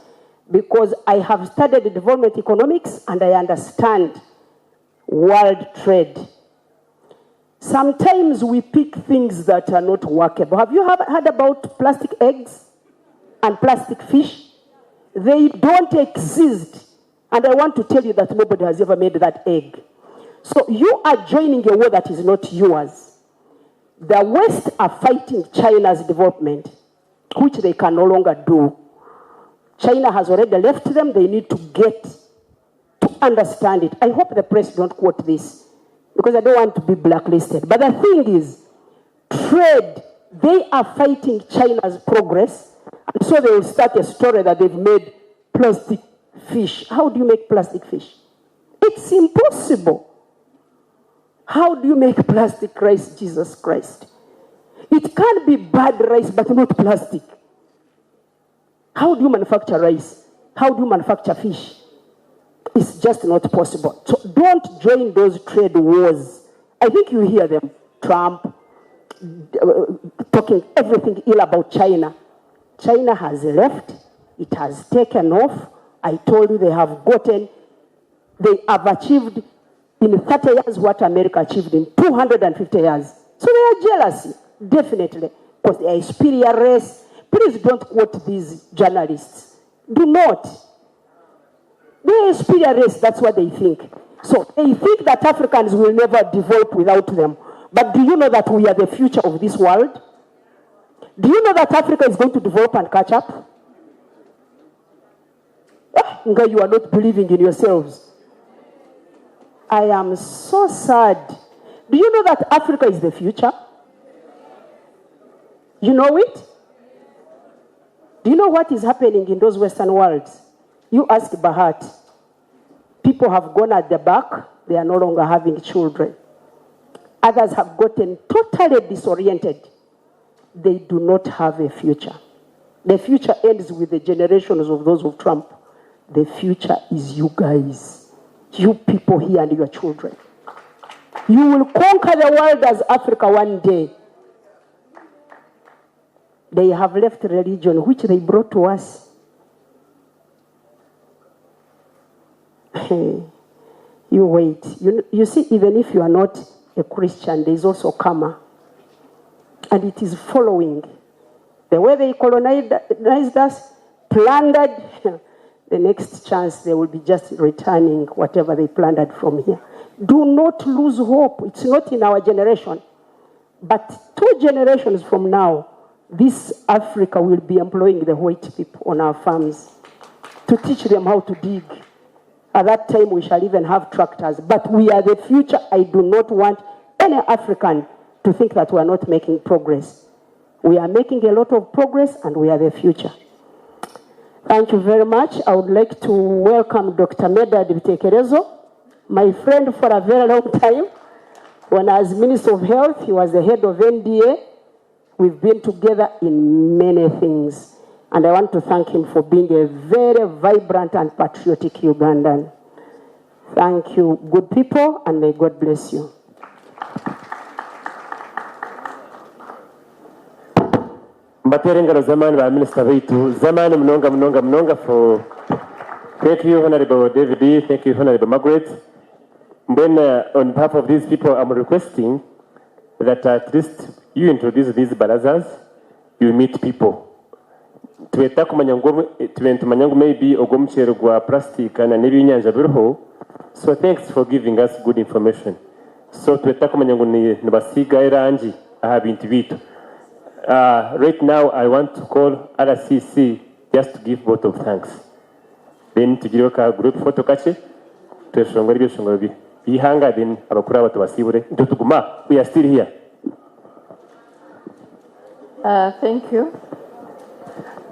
because I have studied development economics and I understand world trade. Sometimes we pick things that are not workable. Have you heard about plastic eggs and plastic fish? They don't exist. And I want to tell you that nobody has ever made that egg. So you are joining a war that is not yours. The West are fighting China's development, which they can no longer do. China has already left them. They need to get to understand it. I hope the press don't quote this because I don't want to be blacklisted. But the thing is, trade, they are fighting China's progress. And so they will start a story that they've made plastic fish. How do you make plastic fish? It's impossible. How do you make plastic rice, Jesus Christ? It can be bad rice, but not plastic. How do you manufacture rice? How do you manufacture fish? It's just not possible. So don't join those trade wars. I think you hear them, Trump talking everything ill about China. China has left, it has taken off. I told you they have gotten, they have achieved in 30 years what America achieved in 250 years. So they are jealous, definitely, because they are a superior race. Please don't quote these journalists. Do not. They are a superior race, that's what they think. So they think that Africans will never develop without them. But do you know that we are the future of this world? Do you know that Africa is going to develop and catch up? Ah, nga you are not believing in yourselves. I am so sad. Do you know that Africa is the future? You know it? Do you know what is happening in those Western worlds? You ask Bahat. People have gone at the back, they are no longer having children. Others have gotten totally disoriented. They do not have a future. The future ends with the generations of those of Trump. The future is you guys, you people here and your children. You will conquer the world as Africa one day. They have left religion, which they brought to us. You wait. You see, even if you are not a Christian, there is also karma. And it is following. The way they colonized us, plundered, the next chance they will be just returning whatever they plundered from here. Do not lose hope. It's not in our generation. But 2 generations from now, this Africa will be employing the white people on our farms to teach them how to dig. At that time, we shall even have tractors. But we are the future. I do not want any African to think that we are not making progress. We are making a lot of progress, and we are the future. Thank you very much. I would like to welcome Dr. Medard Bitekerezo, my friend for a very long time. When I was Minister of Health, he was the head of NDA. We've been together in many things. And I want to thank him for being a very vibrant and patriotic Ugandan. Thank you, good people, and may God bless you. Mbatere engaro z'amaani ba minisita baitu z'amaani munonga munonga munonga for thank you Honorable David, thank you Honorable Margaret. Then on behalf of these people, I'm requesting that at least you introduce these barazas, you meet people. Tweta kumanya ngu tumanya ngu maybe ogwo omuceeri gwa plastic na n'ebyenyanja biriho. So thanks for giving us good information. So tweta kumanya ngu nibasiiga erangi aha bintu biitu. Right now I want to call RCC just to give vote of thanks. Then tugireho ka group photo kakye tweshongore ebyeshongoro by'ihanga, then abakuru aba tubasiibure nitutuguma, we are still here. Thank you,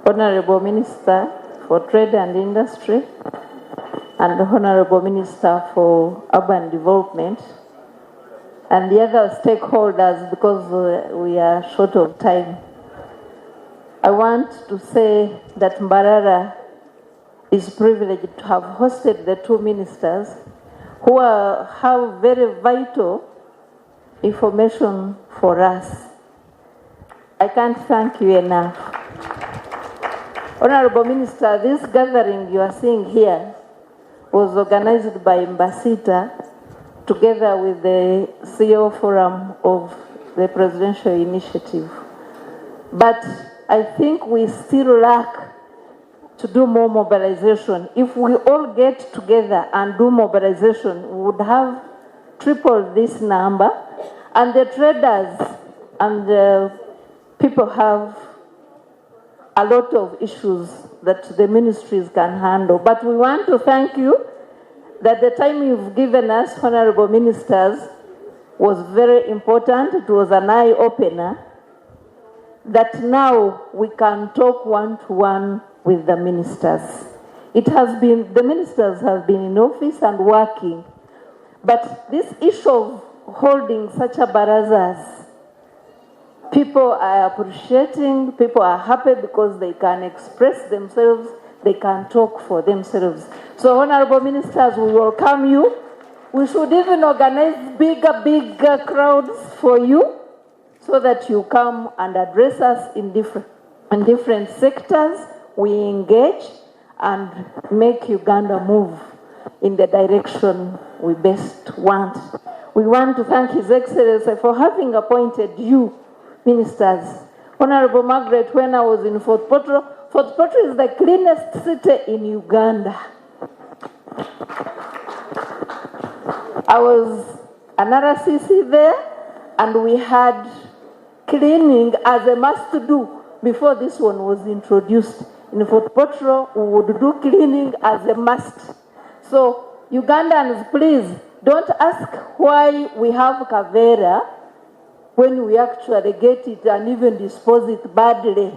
Honorable Minister for Trade and Industry and the Honorable Minister for Urban Development and the other stakeholders, because we are short of time. I want to say that Mbarara is privileged to have hosted the 2 ministers who have very vital information for us. I can't thank you enough. Honorable Minister, this gathering you are seeing here was organized by Mbasita together with the CEO Forum of the Presidential Initiative. But I think we still lack to do more mobilization. If we all get together and do mobilization, we would have tripled this number, and the traders and the people have a lot of issues that the ministries can handle. But we want to thank you that the time you've given us, Honorable Ministers, was very important. It was an eye-opener that now we can talk one-to-one with the ministers. The ministers have been in office and working, but this issue of holding such a barazas, people are appreciating, people are happy because they can express themselves, they can talk for themselves. So, Honorable Ministers, we welcome you. We should even organize bigger, bigger crowds for you so that you come and address us in different sectors. We engage and make Uganda move in the direction we best want. We want to thank His Excellency for having appointed you, ministers. Honorable Margaret, when I was in Fort Portal, Fort Portal is the cleanest city in Uganda. I was an RCC there, and we had cleaning as a must do. before this one was introduced. In Fort Portal, we would do cleaning as a must. So, Ugandans, please don't ask why we have Kavera when we actually get it and even dispose it badly.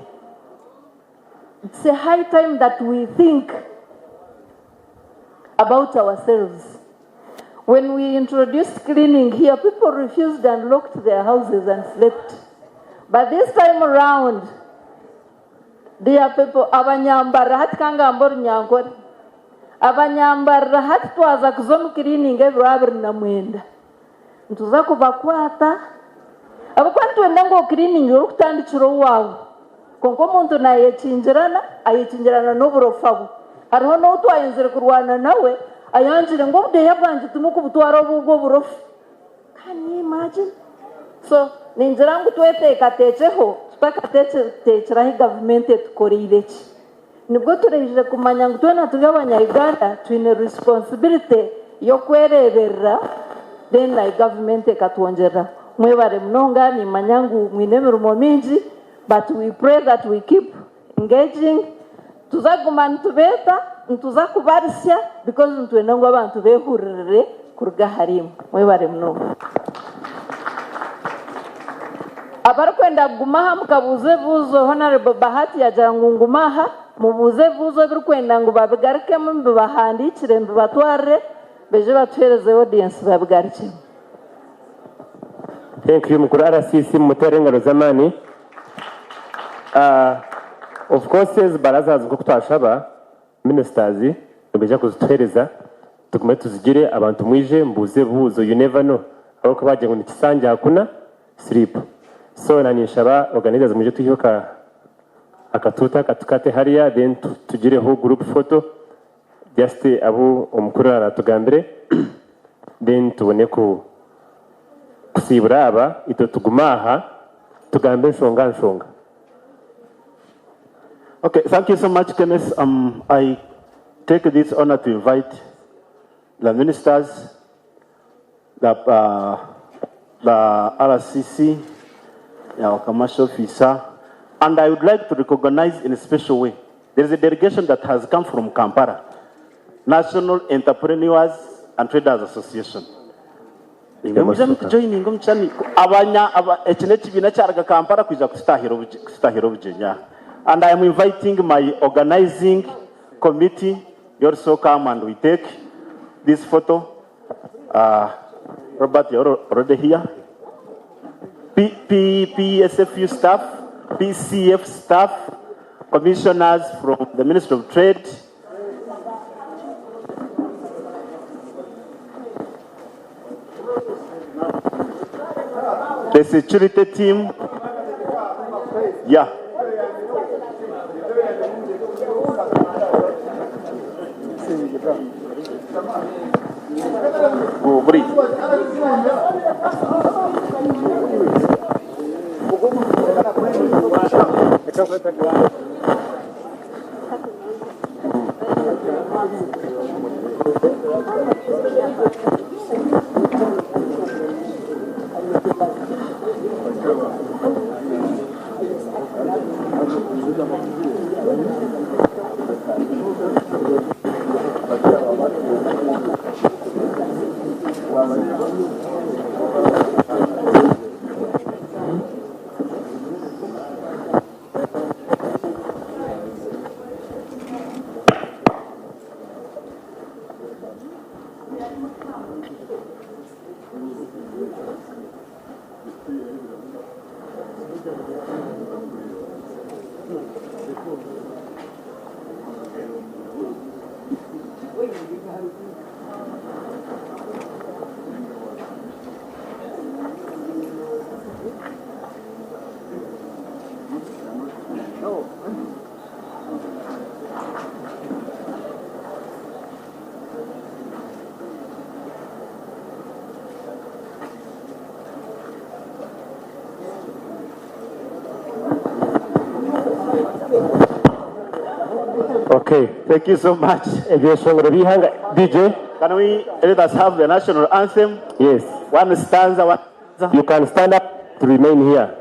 It's a high time that we think about ourselves. When we introduced cleaning here, people refused and locked their houses and slept. But this time around, dear people, abanyambara hati kangamba orunyankore abanyambarira hati twaza kuza omu cleaning ebiro 29 nituza kubakwata ahabw'okuba nitwenda ngu ocleaning orikutandikira owaawe kwonka omuntu nayekingirana ayekingirana n'oburofa bwe hariho n'ou twayenzire kurwana nawe ayangire ngu obudeeya bwangye timukubutwara obubwo oburofa can you imagine so ningira ngu tweteekateekyeho tutakateekeraho ahi gavumenti etukoreire ki nibwo turaije kumanya ngu twena turi abanya-Uganda twine responsibility y'okwereeberera then na gavumenti ekatwongyerera mwebare munonga nimanya ngu mwine emirimo mingi but we pray that we keep engaging tuza kuguma nitubeeta nituza kubarisya because nitwenda ngu abantu behuririre kuruga ahari imwe mwebare munonga abarikwenda kuguma aha mukabuuza ebibuuzo honorable Bahati yagira ngu ngume aha mubuuze ebibuuzo ebirikwenda ngu babigarukemu mbibahandiikire mbibatwarire beije batuheereze audience babigarukemu. Thank you mukuru RCC mumutere engaro z'amaani. Of course ezi baraza nk'oku twashaba ministers nibaija kuzituheereza tugume tuzigire abantu mwije mubuuze ebibuuzo you never know ahabw'okuba bagira ngu nikisanja hakuna sleep so na ninshaba organizers mwije twiheho ka akatuuti aka tukate hariya then tugireho group photo just abu omukuru aratugambire then tubone ku kusiibura aba itwe tugume aha tugambe enshonga nshonga. Okay, thank you so much, Kenneth. I take this honor to invite the ministers, the RCC, our commercial officer, and I would like to recognize in a special way, there is a delegation that has come from Kampala, National Entrepreneurs and Traders Association. Joining omukyani abanya aba eki n'ekibiina kyaraga Kampala kwija kututahira obugyenyi. And I am inviting my organizing committee, you also come and we take this photo. Robert, you're already here. P, P, PSFU staff, PCF staff, commissioners from the Ministry of Trade, the security team. Yeah. Go, breathe. Okay. Thank you so much. Ebyeshongoro by'ihanga DJ. Can we let us have the national anthem? Yes. One stanza, one stanza. You can stand up to remain here.